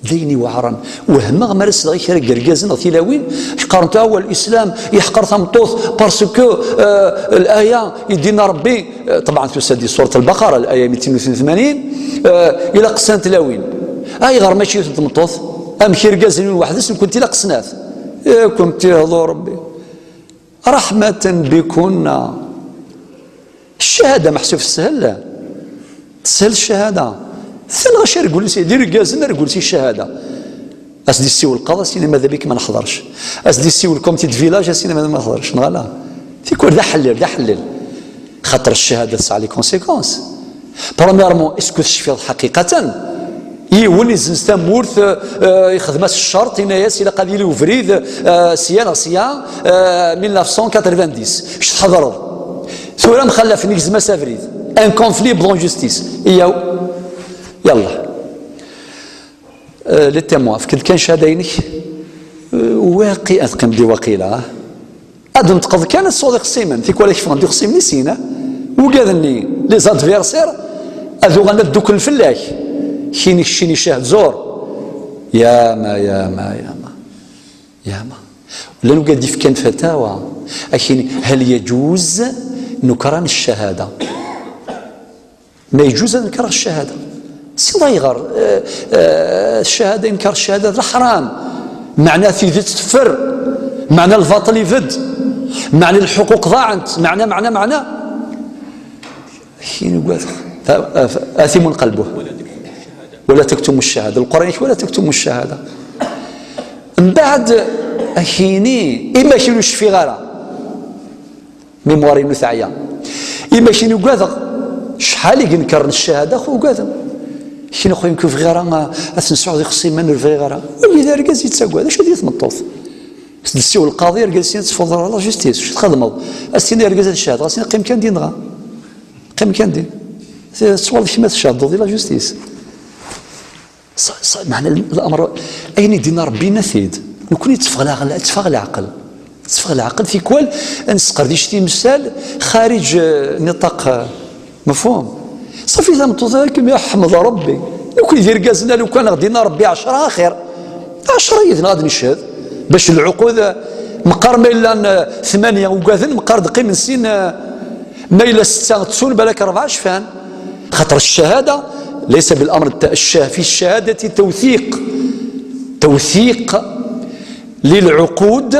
D ayen iweɛren. Wehmeɣ mi ara sleɣ i kra n yergazen neɣ tilawin, qqarent: "Ah, wa Lislam yeḥqer tameṭṭut, parce que, euh, l'aya i d-yenna Rebbi." Eh, ṭebɛen tusa-d di surat Lbaqara, l'aya mitin u tnin u tmanyin, eh, ilaq snat tlawin. Ayɣer mačči yiwet n tmeṭṭut? Amek irgazen-nwen weḥd-sen, nekkenti ilaq snat? Eh, kum tiḥḍu Rebbi. Raḥmatan bikunna. Ccahada meḥsub teshel? Teshel ccahada? Tenɣa acu ara gullen si, d irgazen ara gullen si ccahada. As-d-yessiwel lqaḍi, as-yini: "Mada bik ma neḥḍerc." As-d-yessiwel comité de village, as-yini: "Mada ma neḥḍerc." Neɣ ala? Tikwal d aḥellel, d aḥellel. Xaṭer ccahada tesɛa les conséquences. Premièrement, est-ce que tecfiḍ ḥaqiqatan? Yiwen izenz tamurt, eh, eh, ixdem-as ccerṭ, yenna-yas ilaq ad yili ubrid, eh, sya neɣ sya, eh, mille neuf cent quatre-vingt-dix. Kečč tḥeḍreḍ. Tura mxallafen, igzem-as abrid. Un conflit, yewweḍ en justice. Iyaw. Yallah. Eh, les témoins, efk-d kan cchada-inek. Eh, waqi-, ad teqqim di waqila. Ad d-neṭqeḍ kan, ad tesɛuḍ ixṣimen. Tikwal ad k-ffɣen d ixṣimen i sin, eh? Ugad-nni, les adversaires, ad uɣalen ad dduklen fell-ak. Kini keččini ccah zur. Yama, yama, yama. Yama. Llan ugad d-ifkan fatawa. Akini, hal yajuz nukran ccahada? Ma yeǧǧuz ad nekreɣ ccahada? Siwa ayɣer, eh, eh, ccahada, inker ccahada d leḥram. Meɛna tidet teffer. Meɛna lbaṭel ibedd. Meɛna lḥuquq ḍaɛent. Meɛna, meɛna, meɛna. Akin ugadeɣ. Fa-, fa-, athimun qalbuh. Wala taktumu ccahada. Lquran-ik, wala taktumu ccahada. Mbeɛd, akini, ima kini ur cfiɣ ara. Mémoire-inu teɛya. Ima kini ugadeɣ, cḥal i yenkren ccahada, xo ugaden. Kini xo, yenku bɣiɣ ara, a, ad ten-sɛuɣ d ixṣimen, ur bɣiɣ ara. Wagi d argaz yettagad, acu di tmeṭṭut? Tdessiw lqaḍi, argaz-is ad teffeḍ la justice, acu txedmeḍ? As-tini argaz ad cehdeɣ, as-tini qqim kan din dɣa. Qqim kan din. Tettwaliḍ kemm ad tcehdeḍ di la justice. Ṣ-, ṣ-, meɛna l-, lamer, ayen i d-yenna Rebbi yenna-t-id. Nekkni tteffeɣ leɛqel, tteffeɣ leɛqel. Tteffeɣ leɛqel, tikwal ad nesqerdic timsal xariǧ, eh, niṭaq, eh, mefhum. Ṣafi tameṭṭut akken, ya ḥmed Rebbi. Nekkni d irgazen, a lukan aɣ-d-yenna Rebbi ɛecra axir. Ɛecra yid-neɣ ad neched. Bac lɛuqud, eh, meqqar ma yellan, eh, tmanya ugaden, meqqar d qqimen sin, eh, ma yella setta ttun, balak rebɛa cfan. Xaṭer ccahada, laysa bil amr, ccah-, fi ccahadati tawthiq. Tawthiq lilɛuqud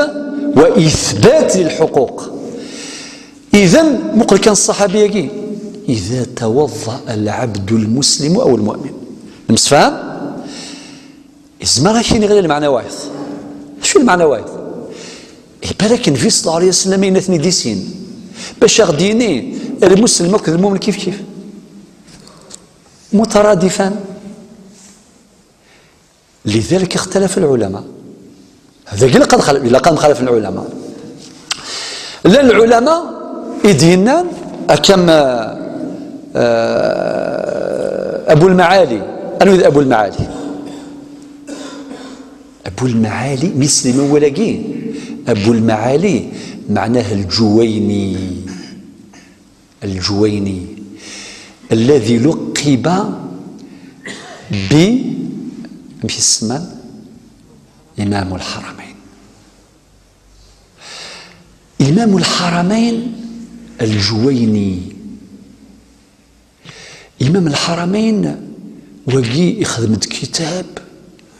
wa ithbat lilḥuquq. Idan, muqel kan ṣṣaḥabi-agi. Ida tawaḍḍa lɛabdu lmuslimu aw lmumin. Nemsefham? Izmer ad k-yini ɣer lmeɛna wayeḍ. Acu lmeɛna wayeḍ? Ibarak Nnbi ṣella Llahu ɛalayhi wa sallam yenna-ten-id i sin. Bac a ɣ-d-yini, lmuslem akked lmumin kif kif. Mutaradifan. Lidalik ixtalafa lɛulama. Dagi ilaq ad xal-, ilaq ad mxalafen lɛulama. Llan lɛulama i d-yennan, akka am, eh, Abu Lmaɛali. Anwa i d Abu Lmaɛali? Abu Lmaɛali, mi sliman wala-gi, Abu Lmaɛali, meɛnah lǧuwayni. Lǧuwayni, alladhi luqiba bi, amek i s-semman? Imamu lḥaramayn. Imamu lḥaramayn, Lǧuwayni. Imam Lḥaramayn, wagi ixdem-d kitab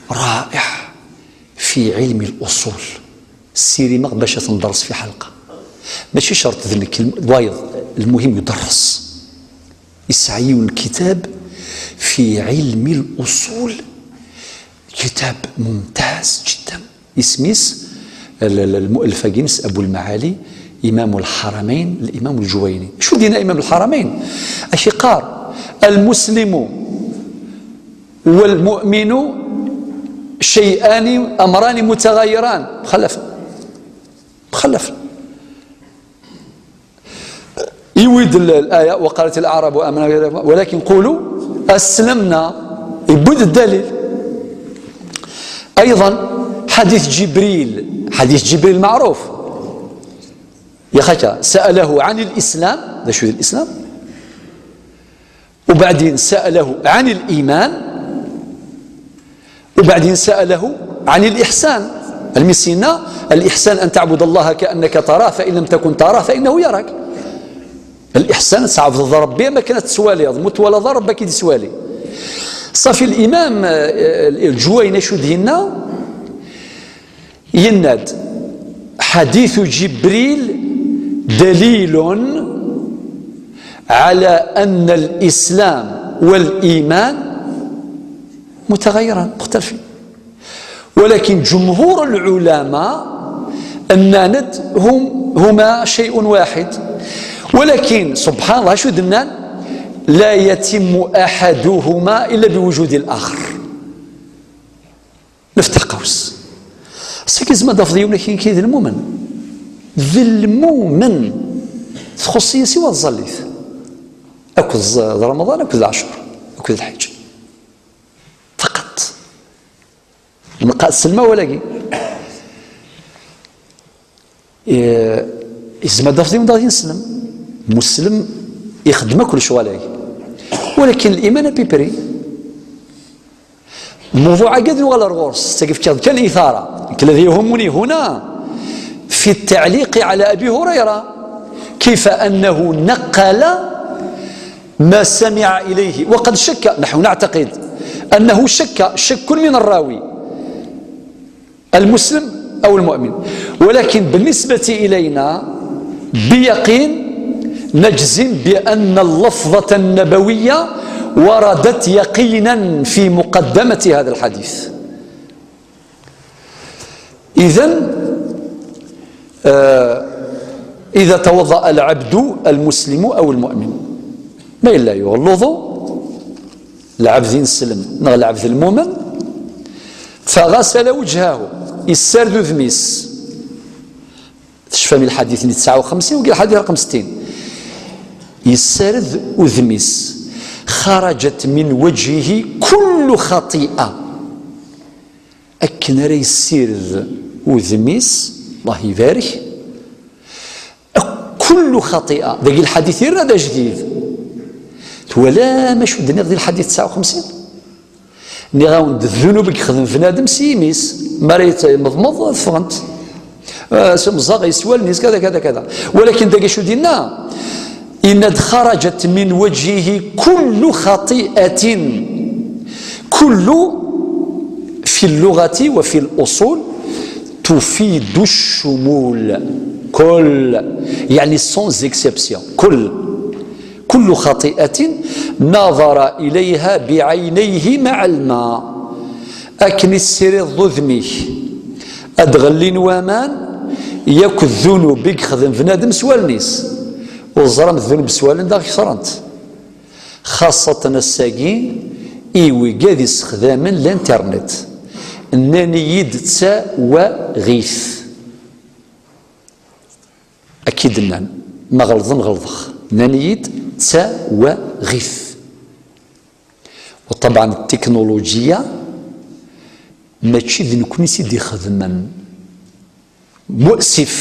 ra'iɛ fi ilmi l-uṣul. Ssirimeɣ bac ad t-nders fi ḥelqa. Mačči cert d nekk, d wayeḍ, lmuhim iderres. Yesɛa yiwen lkitab fi ilmi l-uṣul, kitab mumtaz jiddan. Isem-is L-, l-, المؤلف-agi-ines أبو المعالي إمام الحرمين الإمام الجويني. شو دينا إمام الحرمين؟ أشي قار: المسلم والمؤمن شيئان، أمران متغايران. مخلف، مخلف. يويد ال-، الآية: "وقالت الأعراب آمنا ولكن قولوا أسلمنا". يبود الدليل. أيضا حديث جبريل، حديث جبريل معروف. يا خاكا، سأله عن الإسلام، ذا شو الإسلام؟ وبعدين سأله عن الإيمان، وبعدين سأله عن الإحسان. المسينا: "الإحسان أن تعبد الله كأنك تراه، فإن لم تكن تراه فإنه يراك". الإحسان تعبد ربي ما كانت تسوالي، مت ولا ضرب كي تسوالي. صافي الإمام، آه، الجويني شو دينا؟ يناد: "حديث جبريل دليل على أن الإسلام والإيمان متغيران مختلفين، ولكن جمهور العلماء أنانت هم هما شيء واحد، ولكن سبحان الله شو دنان، لا يتم أحدهما إلا بوجود الآخر". نفتح قوس. سكي زعما ضاف يوم كاين كي ذي المؤمن، ذي المؤمن تخص يسوى الزليت، أكو الز-، رمضان، أكو العشر، أكو الحج فقط. نقاط السلمى ولا كي؟ إيه، يزعما ضاف ديما ضاف ينسلم. مسلم يخدم كل شغل، ولكن الإيمان بيبري. الموضوع قد ولا الغرس، تقف كذا كان إثارة. الذي يهمني هنا في التعليق على أبي هريرة، كيف أنه نقل ما سمع إليه، وقد شك، نحن نعتقد أنه شك شك من الراوي، المسلم أو المؤمن، ولكن بالنسبة إلينا بيقين نجزم بأن اللفظة النبوية وردت يقينا في مقدمة هذا الحديث. إذن، آه، إذا توضأ العبد المسلم أو المؤمن، ما إلا يغلظ العبد ينسلم، نغ العبد المؤمن، فغسل وجهه، يسرد ذميس. تشفى من الحديث تسعة وخمسين، وقال الحديث رقم ستين. يسرد وذميس، خرجت من وجهه كل خطيئة. Akken ara yessired udem-is, Allah ibarek, كل خطيئة. Dagi lḥadit yerna d ajdid. Twalam acu d-nniɣ di lḥadit tesɛa u xemsin? Nniɣ-awen-d, ddunub i yexdem bnadem s yimi-s. Mi ara yemmeḍmeḍ, ffɣent. Ah, s umẓaɣ, s wallen-is, kada, kada, kada. Walakin dagi acu d-yenna? Yenna-d: "خرجت من وجهه كل خطيئة". كل في اللغة وفي الأصول تفيد الشمول. كل، يعني sans exception. كل، كل خطيئة نظر إليها بعينيه مع الماء. Akken i tessirideḍ udem-ik, ad d-ɣellin waman, yakk ddunub i yexdem bnadem s wallen-is. Ur teẓram ddunub s wallen daɣ kefrent. Xaṣṣatan ass-agi i wigad issexdamen l'internet. Nnan-iyi-d d tawaɣit. Akka i d-nnan. Ma ɣelḍen, ɣelḍeɣ. Nnan-iyi-d d tawaɣit. وطبعا التكنولوجيا mačči d nekkni i tt-id-ixedmen. مؤسف.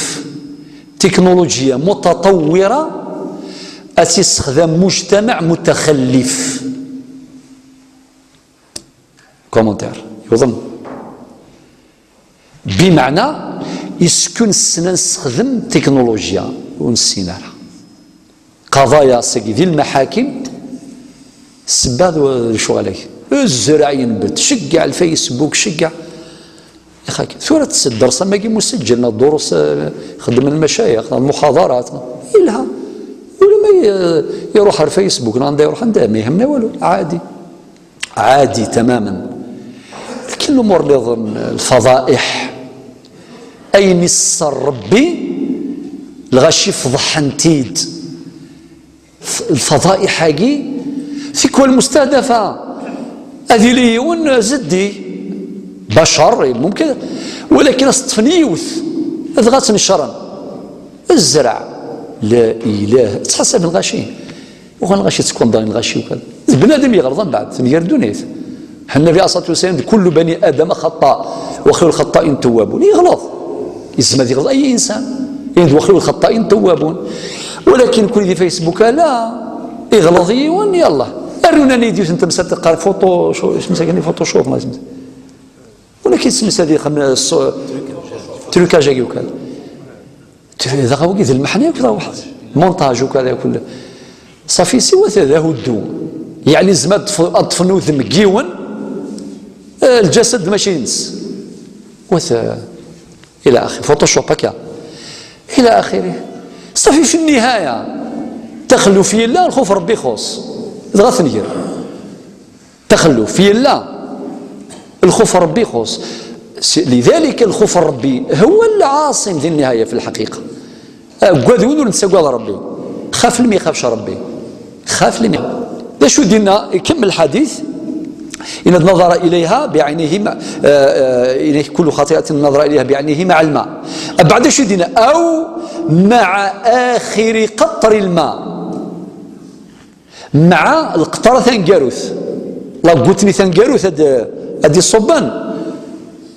تكنولوجيا متطورة ad tt-yessexdam مجتمع متخلف. Commentaire. Yuḍen. بمعنى يسكن السنة نستخدم تكنولوجيا ونسينا لها. قضايا سيدي المحاكم، السبة ذو شغلك. الزرع ينبت، شجع الفيسبوك، شجع. يا خاك، ثورة الدرس، أما يجي مسجل، الدروس، آه، خدم المشايخ، المحاضرات. إلها. ولا ما ي-، يروح على الفيسبوك، لا عنده يروح عنده، ما يهمنا والو، عادي. عادي تماما. لكن الأمور اللي يظن الفضائح، Ayen isser Rebbi, lɣaci fḍeḥen-t-id. Lfaḍa'iḥ-agi, tikwal mustahdafa. Ad yili yiwen zeddi, bacar, mumkin, walakin ad s-ṭṭfen yiwet, dɣa tt-necren. Zreɛ, la ilaha, ttḥasaben lɣaci. Uɣal lɣaci, ttkwanḍayen lɣaci ukan. D bnadem yeɣleḍ, mbeɛd tenger ddunit. Nnabi alayhi ṣṣalatu wassalam: "Kullu bani Adama xaṭṭa, wa xayru lxaṭṭa'in tawwabun." Yeɣleḍ. Yezmer ad yeɣleḍ ay insan. Yenna-d: "Wa xayru lxaṭṭa'in tawwabun." Walakin kul di Facebook, ala, iɣleḍ yiwen, yallah. Aruna-yi-d yiwet n temsalt teqqar Photoshop, isem-is akken Photoshop, ma isem-is. Walakin isem-is ad yexdem, so-, trucage-agi ukan. Dɣa wagi d lmeḥna yakk, dɣa waḥed. Montage ukan yakk. Safi, siwa ta d ahuddu. Yeɛni, zmer ad ṭṭf-, ad ṭṭfen udem n yiwen, eh, lǧasad mačči ines. Wat, eh, ila axir. Photoshop akka. Ila axiri. Safi, fi nnihaya, taxelluf yella, lxuf Rebbi ixuṣ. Dɣa tenger. Taxelluf yella, lxuf Rebbi ixuṣ. Si-, lidalik lxuf Rebbi huwa lɛaṣim di nnihaya fi lḥaqiqa. Aggad win ur nettagad Rebbi. Xaf lmi ixafc Rebbi. Xaf lmi. D acu dinna? Ikemmel lḥadit. إن النظر إليها بعينه مع-، آه، آه، إن كل خطيئة نظر إليها بعينه مع الماء. بعد شو دينا؟ أو مع آخر قطر الماء. Mɛa lqeṭra taneggarut, la goutte-nni taneggarut ad, ad d-iṣubben,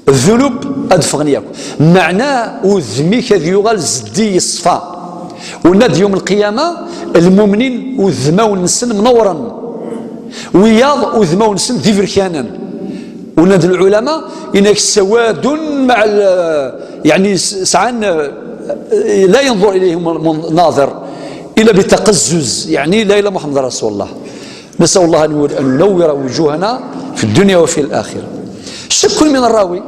ddunub ad ffɣen yakk. Meɛna udem-ik ad yuɣal zeddi yeṣfa. Wenna-d yum lqiyama, lmumnin udmawen-nsen mnewren. Wiyaḍ udmawen-nsen d iberkanen. Wenna-d lɛulama, inak sawadun meɛ l-, yeɛni s-, sɛan, eh, la yanḍur ilayhim naḍir. إلا بتقزز، يعني لا إله إلا محمد رسول الله. نسأل الله أن ينور وجوهنا في الدنيا وفي الآخرة. شك من الراوي،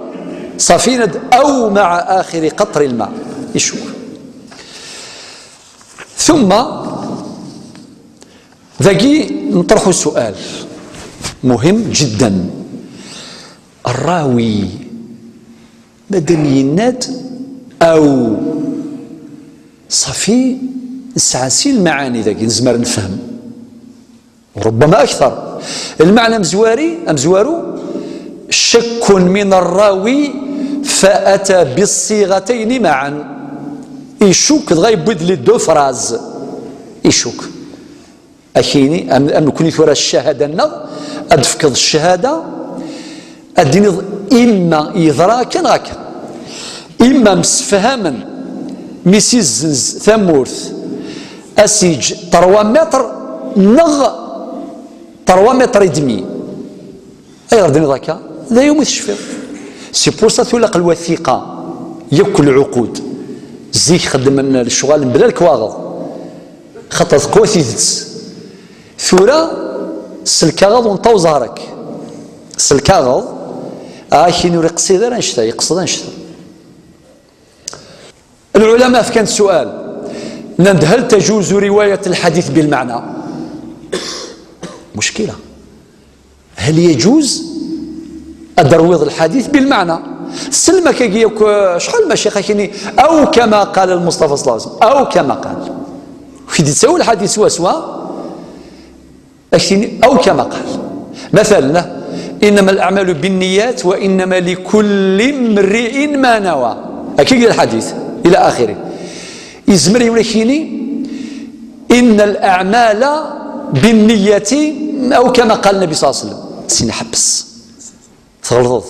صافينا د-، أو مع آخر قطر الماء. يشوف. ثم ذاكي نطرح سؤال مهم جدا. الراوي مادام يناد أو صافي، نسعى سي المعاني ذاك نزمر نفهم، ربما أكثر. المعنى مزواري، أمزوارو، شك من الراوي فأتى بالصيغتين معا. يشك دغا يبد لي دو فراز. يشك. Akini, am, am nekni tura ccahada-nneɣ, ad d-tefkeḍ ccahada, ad d-tiniḍ imma yeḍra akka neɣ akka. Imma msefhamen mi s-izzenz tamurt, a s-yeǧǧ trois mètres neɣ trois mètres et demi. Ayɣer d-tiniḍ akka? D aya umi tecfiḍ. C'est pour ça tulaq lwathiqa, yakk lɛuqud. Zik xeddmen lecɣal mebla lekwaɣeḍ. Xaṭer teqwa tidet. Tura, s lkaɣeḍ unṭaw ẓhar-ak. S lkaɣeḍ, akin ur iqsid ara annect-a, yeqsed annect-a. العلماء fkan-d سؤال. Nnan-d: هل تجوز رواية الحديث بالمعنى؟ مشكلة. هل يجوز أن نروي الحديث بالمعنى؟ Selmek-agi yakk, eh, acḥal ma cix akini, أو كما قال المصطفى صلى الله عليه وسلم، أو كما قال. Kif d-yettawi lḥadit swaswa, akini, أو كما قال. مثلا, إنما الأعمال بالنيات وإنما لكل امرئ ما نوى. Akka i d lḥadit, إلى آخره. Yezmer yiwen ad k-yini, إن الأعمال بالنية أو كما قال النبي صلى الله عليه وسلم. Sin ḥebbes. Tɣelḍeḍ.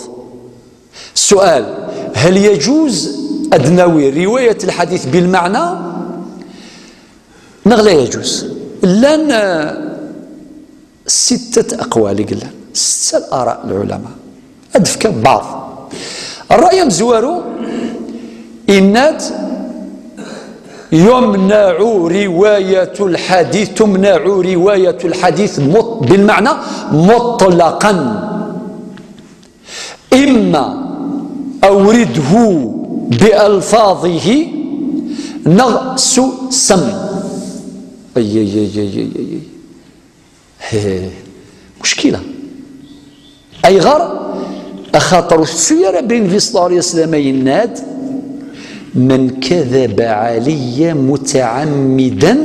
السؤال: هل يجوز أن نروي رواية الحديث بالمعنى؟ Neɣ la يجوز؟ Llan, eh, ستة أقوال i yellan. Setta الآراء العلماء. Ad d-fkeɣ بعض. Ṛṛay amezwaru, yenna-d: يمنع رواية الحديث، تمنع رواية الحديث مط-، بالمعنى مطلقا. إما أورده بألفاظه نغ سو سم. أي، أي، أي، أي، أي، أي. هي. مشكلة. Ayɣer? Axaṭer ur tettu ara Nnbi صلى الله عليه وسلم yenna-d: من كذب علي متعمدا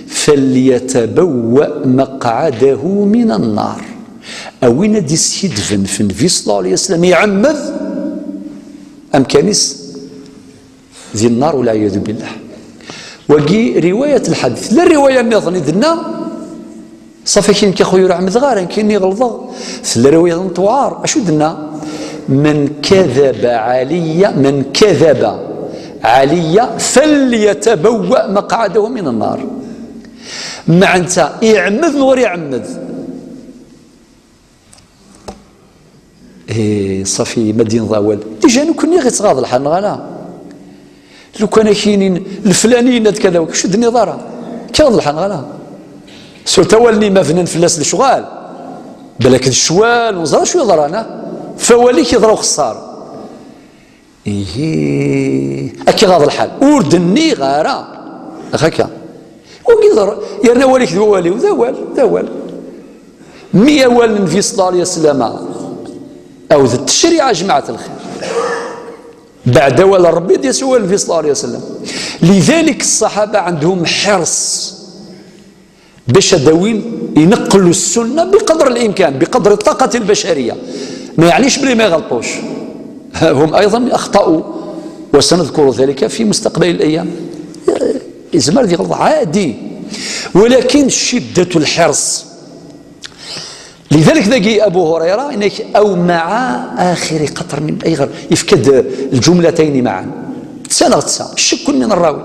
فليتبوأ مقعده من النار. A win ad d-iskidben f Nnbi صلى الله عليه وسلم, iɛemmed, amkan-is di nnar, والعياذ بالله. Wagi riwayat lḥadit. La riwaya nniḍen i d-tenna, ṣafi, akin nekk, a xuya, ur ɛemmdeɣ ara, nekkini ɣelḍeɣ. Tella riwaya n tewɛer, acu d-tenna? من كذب علي، من كذب علي فليتبوأ مقعده من النار. Meɛna iɛemmed neɣ ur iɛemmed? Eh, ṣafi, ma d-yenḍ awal. Déjà, nekkni ɣ-ittɣaḍ lḥal, neɣ ala? Lukan ak-inin leflani yenna-d kada, acu d-tenniḍ ara? Kiɣ d lḥal, neɣ ala? Surt awal-nni ma bnan fell-as lecɣal. Balak d ccwal, ur neẓra acu yeḍran, ah? F awal-ik yeḍra uxeṣṣar. Ihi, akka iɣaḍ lḥal. Ur d-nniɣ ara. Ax akka. Wagi d r-, yerna awal-ik d wawal-iw, d awal, d awal. Mi awal n Nnbi صلى الله عليه وسلم, aw d ttecṛiɛa, jmaɛat lxir. Beɛd awal n Ṛebbi, d-yas awal n Nnbi صلى الله عليه وسلم. لذلك الصحابة عندهم حرص باش ad awin, ينقلوا السنة بقدر الإمكان، بقدر الطاقة البشرية. ما يعنيش بلي ما يغلطوش. هم أيضا أخطأوا، وسنذكر ذلك في مستقبل الأيام. يزمر يغلط عادي، ولكن شدة الحرص. لذلك ذاكي أبو هريرة إنك أو مع آخر قطر من أي غر يفكد الجملتين معا. تسانغ تسا، الشك من الراوي.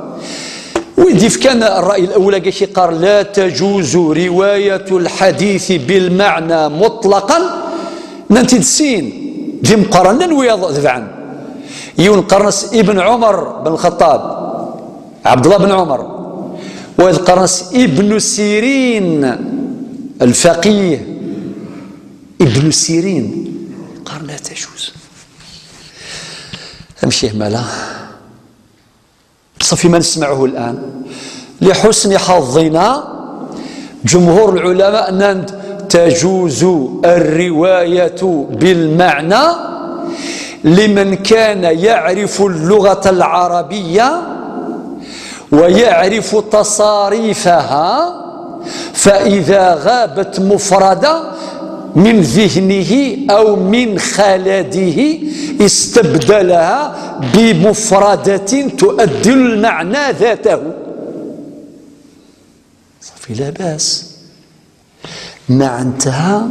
ويدي كان الرأي الأول كي قال: "لا تجوز رواية الحديث بالمعنى مطلقا". ننتي تسين، ذي مقارنة ويض ذبعا. يون قرنس ابن عمر بن الخطاب، عبد الله بن عمر، وإذ قرنس ابن سيرين الفقيه، ابن سيرين قال: "لا تجوز". أمشي مالا. صافي، ما نسمعه الآن. لحسن حظنا، جمهور العلماء أن تجوز الرواية بالمعنى لمن كان يعرف اللغة العربية ويعرف تصاريفها، فإذا غابت مفردة من ذهنه أو من خلده استبدلها بمفردة تؤدي المعنى ذاته. صافي، لا بأس. معناتها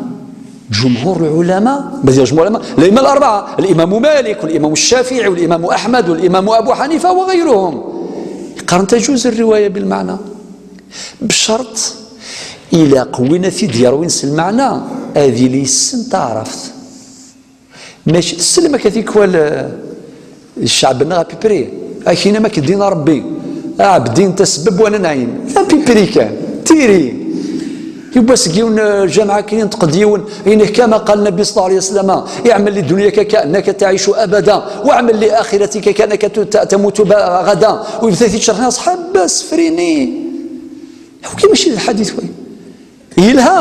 جمهور العلماء، ما ديالش جمهور العلماء، الأئمة الأربعة، الإمام مالك والإمام الشافعي والإمام أحمد والإمام أبو حنيفة وغيرهم، يقرن تجوز الرواية بالمعنى، بشرط إلا قوينا في ديار وين المعنى هذه لي سن تعرفت. ماشي تسلم هكا تيكوال، آه، الشعب نغا بيبري. أكينا ما كدينا ربي. عبدين تسبب وانا نعيم. لا بيبري كان. تيري. يبقى سقيون، آه، جامعة كاين تقديون. إنه كما قال النبي صلى الله عليه وسلم: "اعمل لدنياك كأنك تعيش أبدا، واعمل لآخرتك كأنك ت-، ت-، تموت ب-، غدا." ويبثي تشرحنا أصحاب بس فريني. هو كي ماشي الحديث وين؟ Yelha,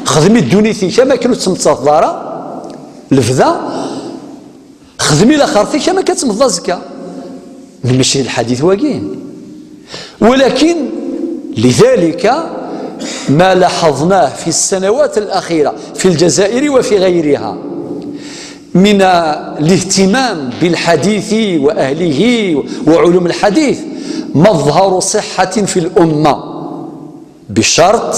xdem i ddunit-ik am akken ur tettmettateḍ ara, lebda, xdem i laxert-ik am akken ad temmteḍ azekka. D mačči d lḥadit wagi. ولكن لذلك ما لاحظناه في السنوات الأخيرة في الجزائر وفي غيرها من الاهتمام بالحديث وأهله وعلوم الحديث مظهر صحة في الأمة. بشرط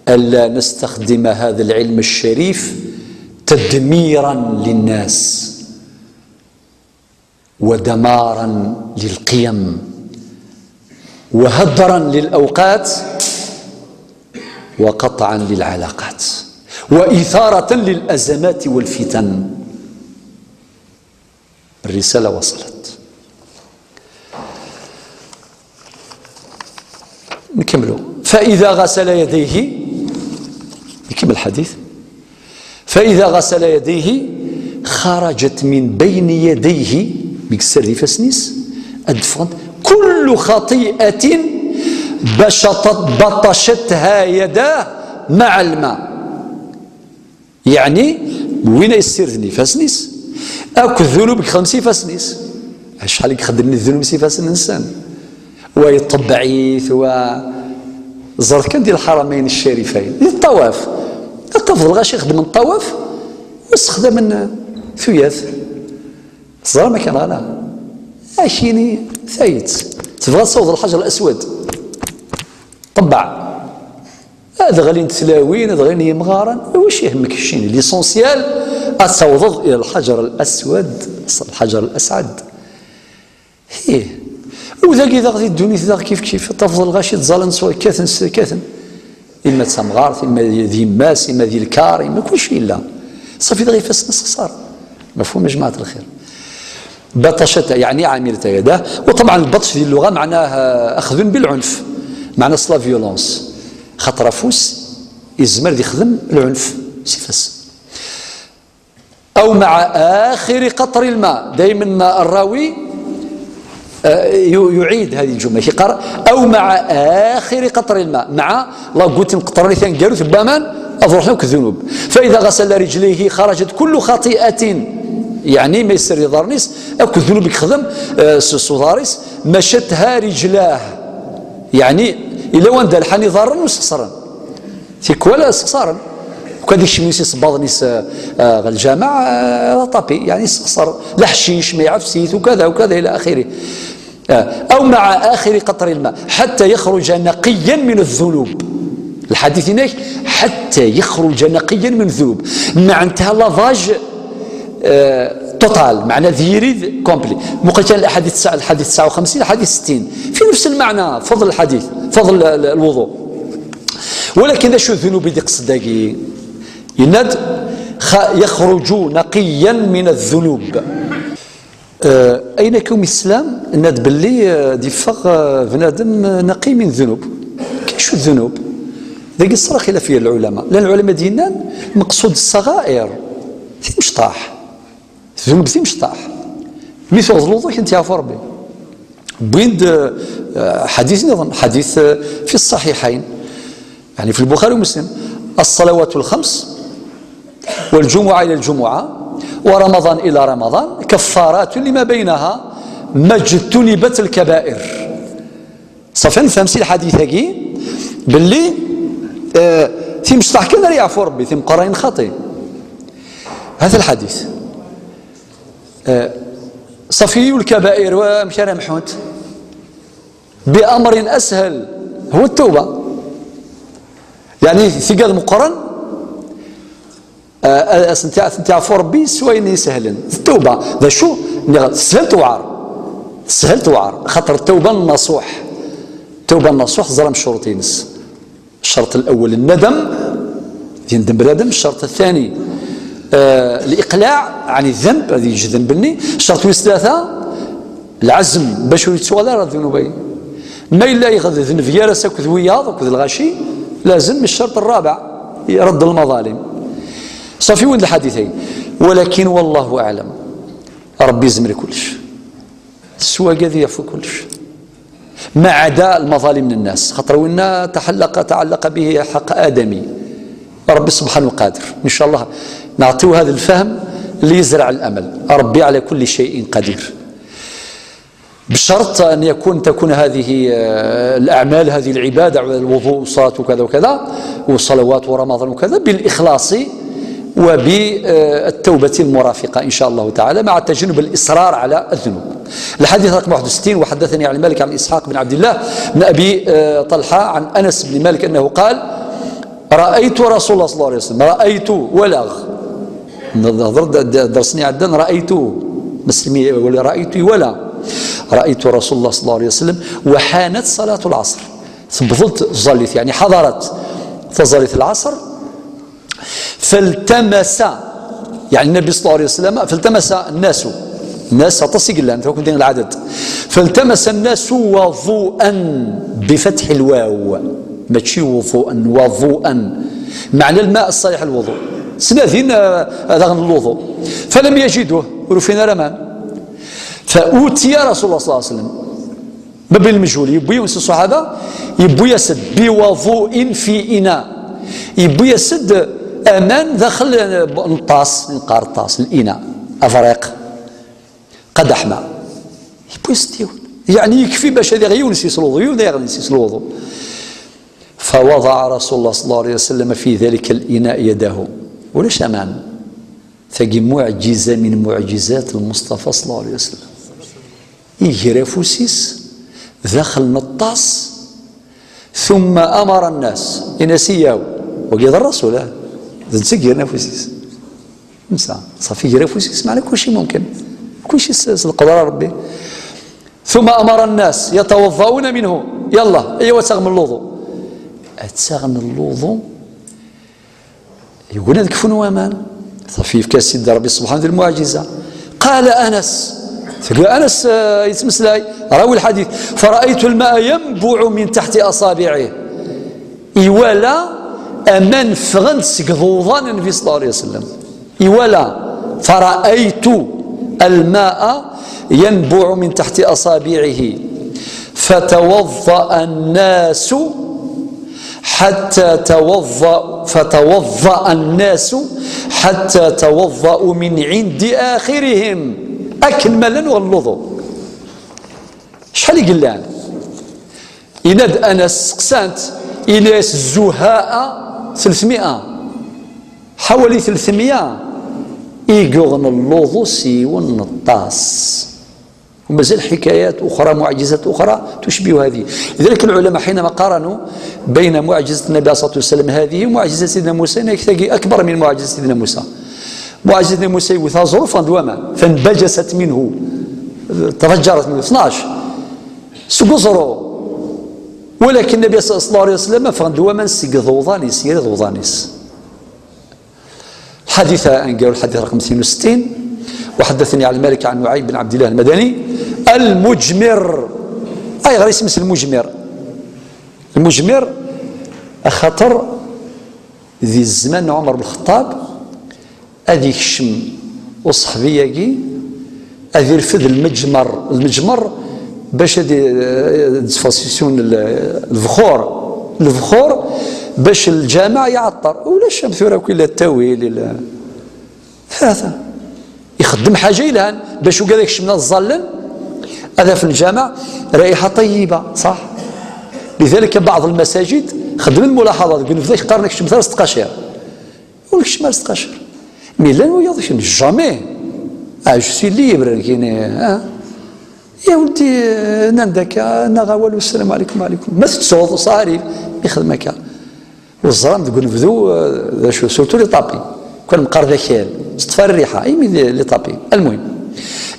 ألا نستخدم هذا العلم الشريف تدميرا للناس ودمارا للقيم وهدرا للأوقات وقطعا للعلاقات وإثارة للأزمات والفتن. الرسالة وصلت. نكملوا. فإذا غسل يديه، نكمل الحديث. فإذا غسل يديه خرجت من بين يديه، بكسر فسنيس، أدفغن كل خطيئة بشطت، بطشتها يداه مع الماء. Yeɛni, win ay yessirden ifassen-is akked ddunub deg xems ifassen-is. Acḥal i ixeddmen ddunub s ifassen-nsen, wa iṭebbeɛ-it, wa ẓret kan di lḥarameyn ccarifayn, di ṭṭawaf. Ad tafeḍ lɣaci ixeddmen ṭṭawaf u ssexdamen tuyat. Teẓram akken ɣala? Akini tayet. Tebɣa ad tsaweḍ lḥaǧer al-aswad. Ṭebbeɛ. Ad ɣlint tlawin, ad ɣlin yimɣaren, wacu ihemmek keččini? L'essentiel ad tawḍeḍ ila lḥaǧer al-aswad, lḥaǧer al-asɛad. Ih. U dagi daɣ di ddunit daɣ kif kif, tafeḍ lɣaci ttẓallan s kkaten s kkaten. Imma d tamɣart, imma d yemma-s, imma d lkar, imma kullec yella. Ṣafi dɣa ifassen-is xṣar. Mafhum, ya jmaɛat lxir? بطشت يعني عملت يداه. وطبعا البطش ذي اللغة معناه أخذ بالعنف، معنى la violence. خاطر أفوس يزمر ذي يخدم العنف سفس. أو مع آخر قطر الماء، دايما الراوي آه، ي- يعيد هذه الجملة، يقرأ: أو مع آخر قطر الماء، مع la goutte نقطرني ثاني قالوا ثباما أضرحنا كذنوب. فإذا غسل رجليه خرجت كل خطيئة، يعني ما يسر يضرنيس أكو ذنوب يخدم آه، س- صداريس مشتها رجلاه، يعني إلا وان دار حاني ضارن وسخسرن. Tikwal sexsaren. Ukan deg cmis isebbaḍen-is, ah, ɣer lǧameɛ, ah, la tapi, يعني sexser. Leḥcic, ma iɛefsit, وكذا وكذا إلى آخره. Ah, أو مع آخر قطر الماء حتى يخرج نقيا من الذنوب. الحديث هناك حتى يخرج نقيا من الذنوب. معناتها lavage آه، total، معنى ذيريد complet. مقارنة الأحاديث تسعة، الحديث تسعة وخمسين، الحديث ستين، في نفس المعنى، فضل الحديث، فضل ال- الوضوء. ولكن شو الذنوب اللي قصد داكي؟ يناد خ- يخرج نقيا من الذنوب. آه، أين كوم الإسلام؟ ناد باللي آه، دي فغ آه، بنادم آه، نقي من الذنوب. كاين شو الذنوب؟ داكي الصراحة خلاف فيه العلماء، لأن العلماء دينان مقصود الصغائر. ثمشطاح. ذنوب ثمشطاح. مثل الوضوء كنت يعفو ربي. بويند آه، حديث نظن حديث آه، في الصحيحين، يعني في البخاري ومسلم: الصلوات الخمس والجمعة إلى الجمعة ورمضان إلى رمضان كفارات لما بينها ما اجتنبت الكبائر. صافي نفهم سي الحديث هاكي باللي آه ثمشطاح كان راه يعفو ربي ثم قرين خاطي. هذا الحديث آه صافي الكبائر ومشى محوت بأمر أسهل، هو التوبة. يعني ثقة المقرن آه، أس-، نتاع، نتاع فور بي سواين يسهلن. التوبة، ذا شو؟ نغ-، سهل توعر. سهل توعر. خاطر التوبة النصوح. التوبة النصوح زرم شروطينس. الشرط الأول الندم، يندم بنادم. الشرط الثاني آه الإقلاع عن الذنب، هذه يجي ذنب بني. الشرط الثلاثة العزم باش يتسوى لا راه ذنوبين. ما إلا يغذ ذنب يا راس أكذ وياض أكذ الغاشي، لازم الشرط الرابع يرد المظالم. صافي وين الحديثين؟ ولكن والله أعلم، ربي يزمر كلش. السواق هذه يعفو كلش. ما عدا المظالم للناس، خاطر وين تحلق، تعلق به حق آدمي. ربي سبحانه قادر. إن شاء الله نعطيه هذا الفهم اللي يزرع الأمل. ربي على كل شيء قدير. بشرط أن يكون، تكون هذه، آه، الأعمال، هذه العبادة، الوضوء والصلاة وكذا وكذا، والصلوات ورمضان وكذا، بالإخلاص وبالتوبة المرافقة إن شاء الله تعالى، مع تجنب الإصرار على الذنوب. الحديث رقم واحد وستين: وحدثني عن مالك عن إسحاق بن عبد الله بن أبي، آه، طلحة عن أنس بن مالك أنه قال: رأيت رسول الله صلى الله عليه وسلم، رأيت ولا غ-، نهضر د-، د-، درسني عدن، رأيت مسلمي ولا رأيت ولا، رأيت رسول الله صلى الله عليه وسلم وحانت صلاة العصر. تبضلت زالت، يعني حضرت فزالت العصر، فالتمس، يعني النبي صلى الله عليه وسلم، فالتمس الناس، الناس عطس يقلان، فكم دين العدد. فالتمس الناس وضوءا بفتح الواو، ماشي وضوءا، وضوءا، معنى الماء الصالح الوضوء. سنادين، آه، هذا الوضوء. فلم يجدوه، ورفينا رمان. فأوتي رسول الله صلى الله عليه وسلم. ما بين المجهول، يبوي ونس الصحابة، يبوي يسد بوضوء في إناء. يبوي يسد أمان داخل نطاس، نقار الطاس، الإناء، أفريق، قدح ماء. Yewwi-as-d yiwen. Yeɛni yekfi bac ad iɣ yiwen s yesluḍu, yiwen daɣen s yesluḍu. فوضع رسول الله صلى الله عليه وسلم في ذلك الإناء يده. Ulac aman. Tagi muɛǧiza min muɛǧizat Lmuṣṭafa صلى الله عليه وسلم. Iger afus-is daxel n ṭṭas, ثم أمر الناس, in-as iyaw, wagi d Rrasul, ah, d netta i yegren afus-is. Nsa, ṣafi iger afus-is, meɛna kulci mumkin. Kulci s, s lqedra n Rebbi. ثم أمر الناس يتوضؤون منه. Yallah, ayaw ad taɣem luḍu. Ad taɣem luḍu. Yugna ad kfun waman. Ṣafi yefka Sidi Rebbi subḥanahu di lmuɛǧiza. قال أنس. Tga Anas, eh, yettmeslay, راوي الحديث: فرأيت الماء ينبع من تحت أصابعه. Iwala aman ffɣen-d seg iḍuḍan n Nnbi صلى الله عليه وسلم. Iwala, فرأيت الماء ينبع من تحت أصابعه فتوضأ الناس حتى توضأ، فتوضأ الناس حتى توضأوا من عند آخرهم. Akken ma llan uɣen luḍu. Acḥal i yellan? Yenna-d Anas, steqsan-t, yenna-yas زهاء ثلاثمية. حوالي ثلاثمية i yuɣen luḍu s yiwen n ṭṭas. ومازال حكايات أخرى، معجزات أخرى تشبه هذه. لذلك العلماء حينما قارنوا بين معجزة النبي عليه الصلاة والسلام هذه ومعجزة سيدنا موسى، هناك تجي أكبر من معجزة سيدنا موسى. معجزة سيدنا موسى يوثها ظروف عند وما، فانبجست منه، تفجرت منه اثناش سقزرو. ولكن النبي صلى الله عليه وسلم فغند وما نسقط وضانيس، يريد وضانيس. الحديث أنقل الحديث رقم اثنين وستين. وحدثني عن مالك عن نعيم بن عبد الله المدني المجمر. أي غير اسم المجمر. المجمر خطر ذي الزمان عمر بن الخطاب. Ad yekcem uṣeḥbi-agi, ad irfed lmejmer. Lmejmer bac ad d-sfeɣ sisun lbxur. Lbxur bac lǧameɛ iɛeṭṭer. Ulac am tura akk ila ttawil, ila hata. Ixeddem ḥaǧa yelhan bac ugad ad kecmen ad ẓallen, ad afen lǧameɛ raiḥa ṭayyiba, ṣaḥ? Lidalika baɛḍ lmasajid xeddmen mulaḥaḍa deg unebdu qqaren ad kecmet ara s tqacir. Ur nekcem ara s tqacir. Mi llan wiyaḍ kecmen, jamais. Ah, je suis libre, nekini, ah. Ya waddi, nnan-d akka, neɣ awal, السلام عليكم وعليكم. Ma tettuḍ, ṣaḥ, ixdem akka. Ur ẓran deg unebdu, eh, d acu, surtout les tapis. Kan meqqar d akal, teṭṭef ara rriḥa, imi d les tapis. المهم.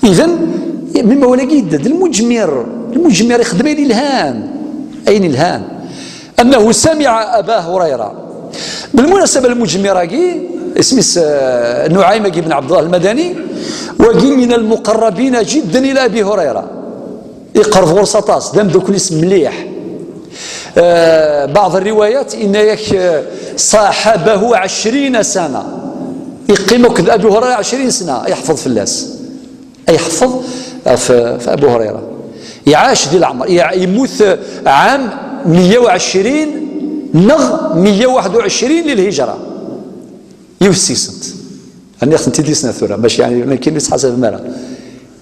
Idan, mi ma wala-gi yedda-d, lmujmir, lmujmir ixdem ayen ilhan. Ayen ilhan. أنه سمع أبا هريرة. بالمناسبة المجمر-agi, اسمه، آه، نعيم بن عبد الله المدني, wagi من المقربين جدا إلى أبي هريرة. Iqerreb ɣur-s aṭas, d ameddakel-is mliḥ. آه، بعض الروايات إن يك-، صاحبه عشرين سنة. Yeqqim akked Abu Hurayra ɛecrin sna, yeḥfeḍ fell-as. Ay ḥfeḍ ɣef, ɣef Abu Hurayra. Iɛac di leɛmer, iɛ-, yemmut ɛam meyya u ɛecrin neɣ meyya u waḥed u ɛecrin lilhijra. Yiwet seg-sent. Rniɣ-tent-id i snat tura, bac yeɛni nekkin ur ttḥasabem ara.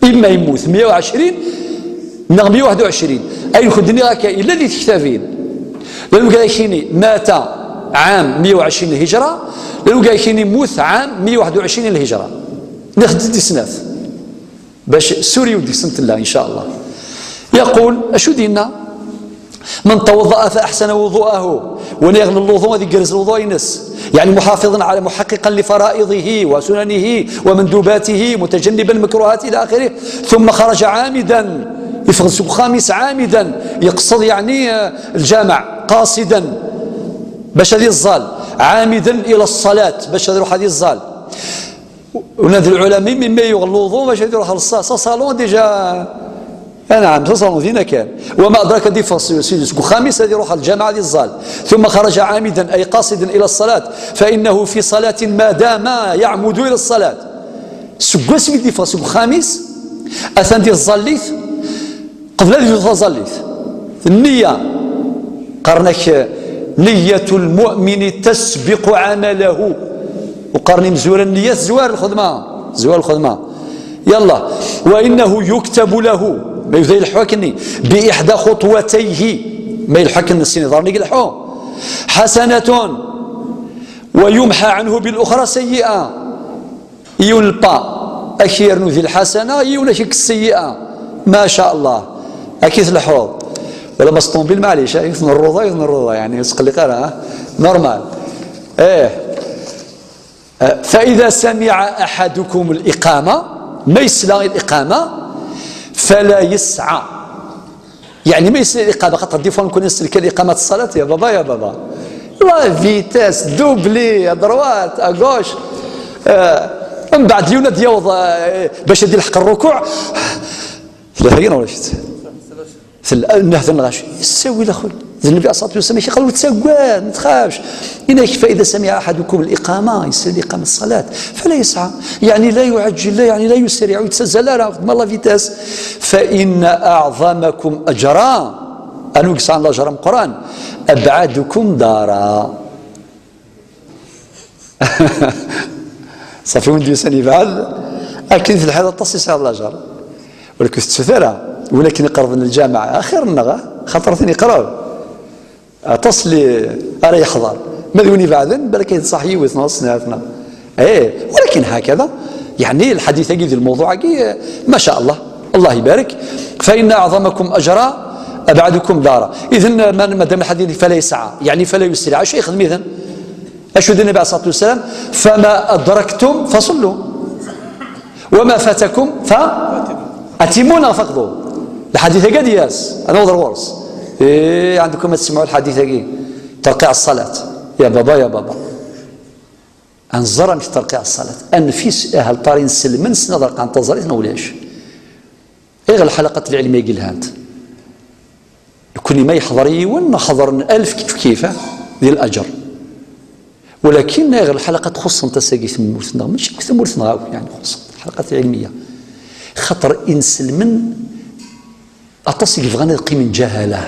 Imma yemmut meyya u ɛecrin neɣ meyya u waḥed u ɛecrin. Ayen kent-nniɣ akka, yella di tektabin. Llan wigad akini mata ɛam meyya u ɛecrin lhijra, llan wigad akini yemmut ɛam meyya u waḥed u ɛecrin lhijra. Rniɣ-tent-id i snat. Bac suriw deg-sent tella, إن شاء الله. يقول, acu d-yenna? من توضأ فأحسن وضوءه. Win iɣen luḍu ad igerrez luḍu-ines. يعني محافظا على، محققا لفرائضه وسننه ومندوباته، متجنبا المكروهات إلى آخره. ثم خرج عامدا. Yeffeɣ-d seg uxxam-is عامدا. Yeqsed, يعني, eh, lǧameɛ. قاصدا. Bac ad iẓẓal. عامدا إلى الصلاة. Bac ad iruḥ ad iẓẓal. Ula d lɛulama, mi, mi yuɣ luḍu, bac ad iruḥ ɣer ṣṣ-, s aṣalun, déjà, anɛam, s aṣalun, dinna kan. وما أدراك, ad iffeɣ s-, s-, seg uxxam-is, ad iruḥ ɣer lǧameɛ, ad iẓẓal. ثم خرج عامدا، أي قاصدا إلى الصلاة، فإنه في صلاة ما دام يعمد إلى الصلاة. Seg wasmi d-iffeɣ seg uxxam-is, atan di tẓallit, Qbel ad yebdu taẓallit, nniya. Qqaren-ak, نية المؤمن تسبق عمله. Uqaren imezwura, nniya tezwar lxedma. Tezwar lxedma. Yalla. وإنه يكتب له. Ma yebda ileḥḥu akkenni, bi ihda xuṭwatayhi, ma ileḥḥu akken sin iḍarren i ileḥḥu, ḥasanatun, wa yumḥa ɛanhu bil uxra sayyi'a. Yiwen lpa, ad k-yernu di lḥasana, yiwen ad k-yekkes sayyi'a. Ma ca Allah, ad k-tleḥḥuḍ. Wala ma s ṭumbil, maɛlic, yiwet n rruḍa, yiwet n rruḍa, yeɛni, ur ttqelliq ara, ha? Normal. Eh. فإذا سمع أحدكم الإقامة، ma yesla i l'iqama, فلا يسعى. Yeɛni ma yesla i l'iqama, xaṭer des fois nkun nsel kan iqamat ṣṣalat, ya baba, ya baba. La vitesse, doubler, à droite, à gauche. Eh, mbeɛd yiwen ad yaweḍ, eh, bac ad ilḥeq rrukuɛ. Tlata-agi neɣ ulac-itt? Tella, nnehta n lɣaci. Yessawil axul. D Nnbi alayhi ṣṣalatu wassalam i k-iqal ur ttaggad, ma txafx. Yenna-k, فإذا سمع أحدكم الإقامة, yesla i l'iqama ṣṣalat, فلا يسعى. Yeɛni la yuɛajjil, la, yeɛni la yusriɛ, ur yettazzal ara, ma la vitesse. فإن أعظمكم أجرا, anwa i yesɛan lajer ameqqran? أبعدكم دارا. Ṣafi, win d-yusan yebɛed, akken i telḥiḍ aṭas yesɛiḍ lajer. Ur k-tettut ara, win akken iqerben lǧameɛ, axir-nneɣ, ah, xaṭer tin iqreb. Aṭas li ara yeḥḍer. Ma d win ibeɛden, balak ad ṣaḥ yiwet neɣ snat neɣ. Eh, walakin hakada, yeɛni lḥadit-agi d lmewḍuɛ-agi, eh, ma ca Allah, Allah ibarek. فإن أعظمكم أجرا أبعدكم دارا. Idan, ma, ma dam lḥadit فلا يسعى, yeɛni فلا يسرع, acu ixdem idan? Acu d Nnbi alayhi ṣṣalatu wassalam? فما أدركتم فصلوا وما فاتكم فأتموا neɣ فاقضوا. Lḥadit-agi ad d-yas, ad naweḍ ɣur-s. Eh, ɛandkom ad tesmeɛu lḥadit-agi. Terqiɛ ṣṣalat. Ya baba, ya baba. Ad nẓer amek terqiɛ ṣṣalat. Anef-is, ahel ṭari nselmen, ssneɣ ad rqan taẓrit neɣ ulac. Ayɣer lḥalaqat lɛilmiya i yelhant? Nekkni ma yeḥḍer yiwen, xeḍren alef kif kif, ah, di laǧer. Walakin ayɣer lḥalaqat xuṣṣent ass-agi temmurt-nneɣ? Mačči akk temmurt-nneɣ akk, yeɛni, xuṣṣent lḥalaqat lɛilmiya. Xaṭer inselmen aṭas i yebɣan ad qqimen ǧahala.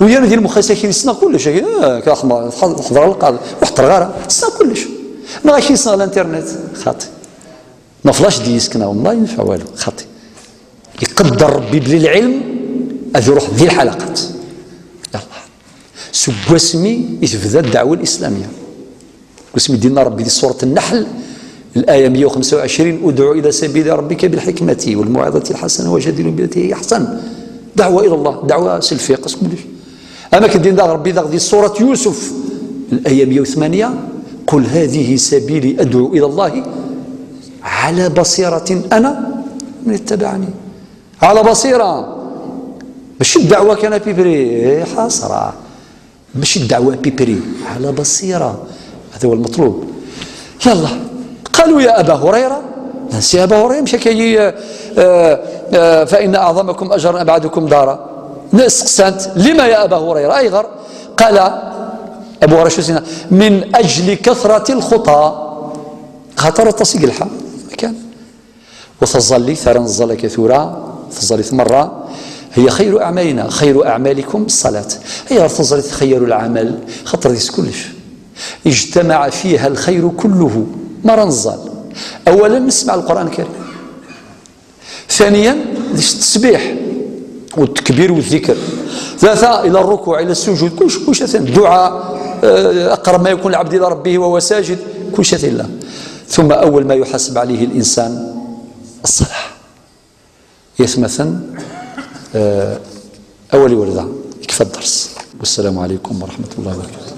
Ur yerra di lmux-is akkin ssneɣ kullec, akkin, ah, ka xedmeɣ, xedreɣ lqaḍi, ur ḥeṭṭreɣ ara, ssneɣ kullec. Neɣ akkin ssneɣ l'internet, xaṭi. Ma flash disk neɣ ma yenfeɛ walu, xaṭi. Iqedder Rebbi belli lɛilm ad iruḥ di lḥalaqat. Yallah. Seg wasmi i tebda ddeɛwa lislamya. Seg wasmi d-yenna Rebbi di surat Nnaḥl, laya meyya u xemsa u ɛecrin, ادع إلى سبيل ربك بالحكمة والموعظة الحسنة وجادلهم بالتي هي أحسن. دعوة إلى الله, ddeɛwa s lfiqh, s kullec. Am akken d-yenna daɣ Rebbi daɣ di surat Yusuf, laya meyya u tmanya, قل هذه سبيلي أدعو إلى الله على بصيرة أنا ومن اتبعني. على بصيرة. Mačči ddeɛwa kan à peu près, eh, ḥasra. Mačči ddeɛwa à peu près. على بصيرة. هذا هو المطلوب. يلا. قالوا يا أبا هريرة. Nnan-as, a Aba Hurayra, amek akka, eh, eh, eh, فإن أعظمكم أجرا أبعدكم دارا. Steqsan-t, لم يا أبا هريرة؟ Ayɣer? قال, Abu Hurayra acu as-yenna? من أجل كثرة الخطى. Xaṭer aṭas i yelḥa. Kan. Wa taẓallit ara neẓẓal akka tura, taẓallit merra, هي خير أعمالنا، خير أعمالكم الصلاة. Ayɣer taẓallit خير الأعمال؟ Xaṭer deg-s kullec. اجتمع فيها الخير كله. Merra neẓẓal. أولا, نسمع القرآن الكريم. ثانيا, deg-s التسبيح والتكبير والذكر. ثلاثة, إلى الركوع، إلى السجود، كلش, كلش ثاني. الدعاء, آه، أقرب ما يكون العبد إلى ربه وهو ساجد، كلش ثاني. ثم أول ما يحاسب عليه الإنسان الصلاة. يثمثن, آه، أولي ورده يكفى الدرس. والسلام عليكم ورحمة الله وبركاته.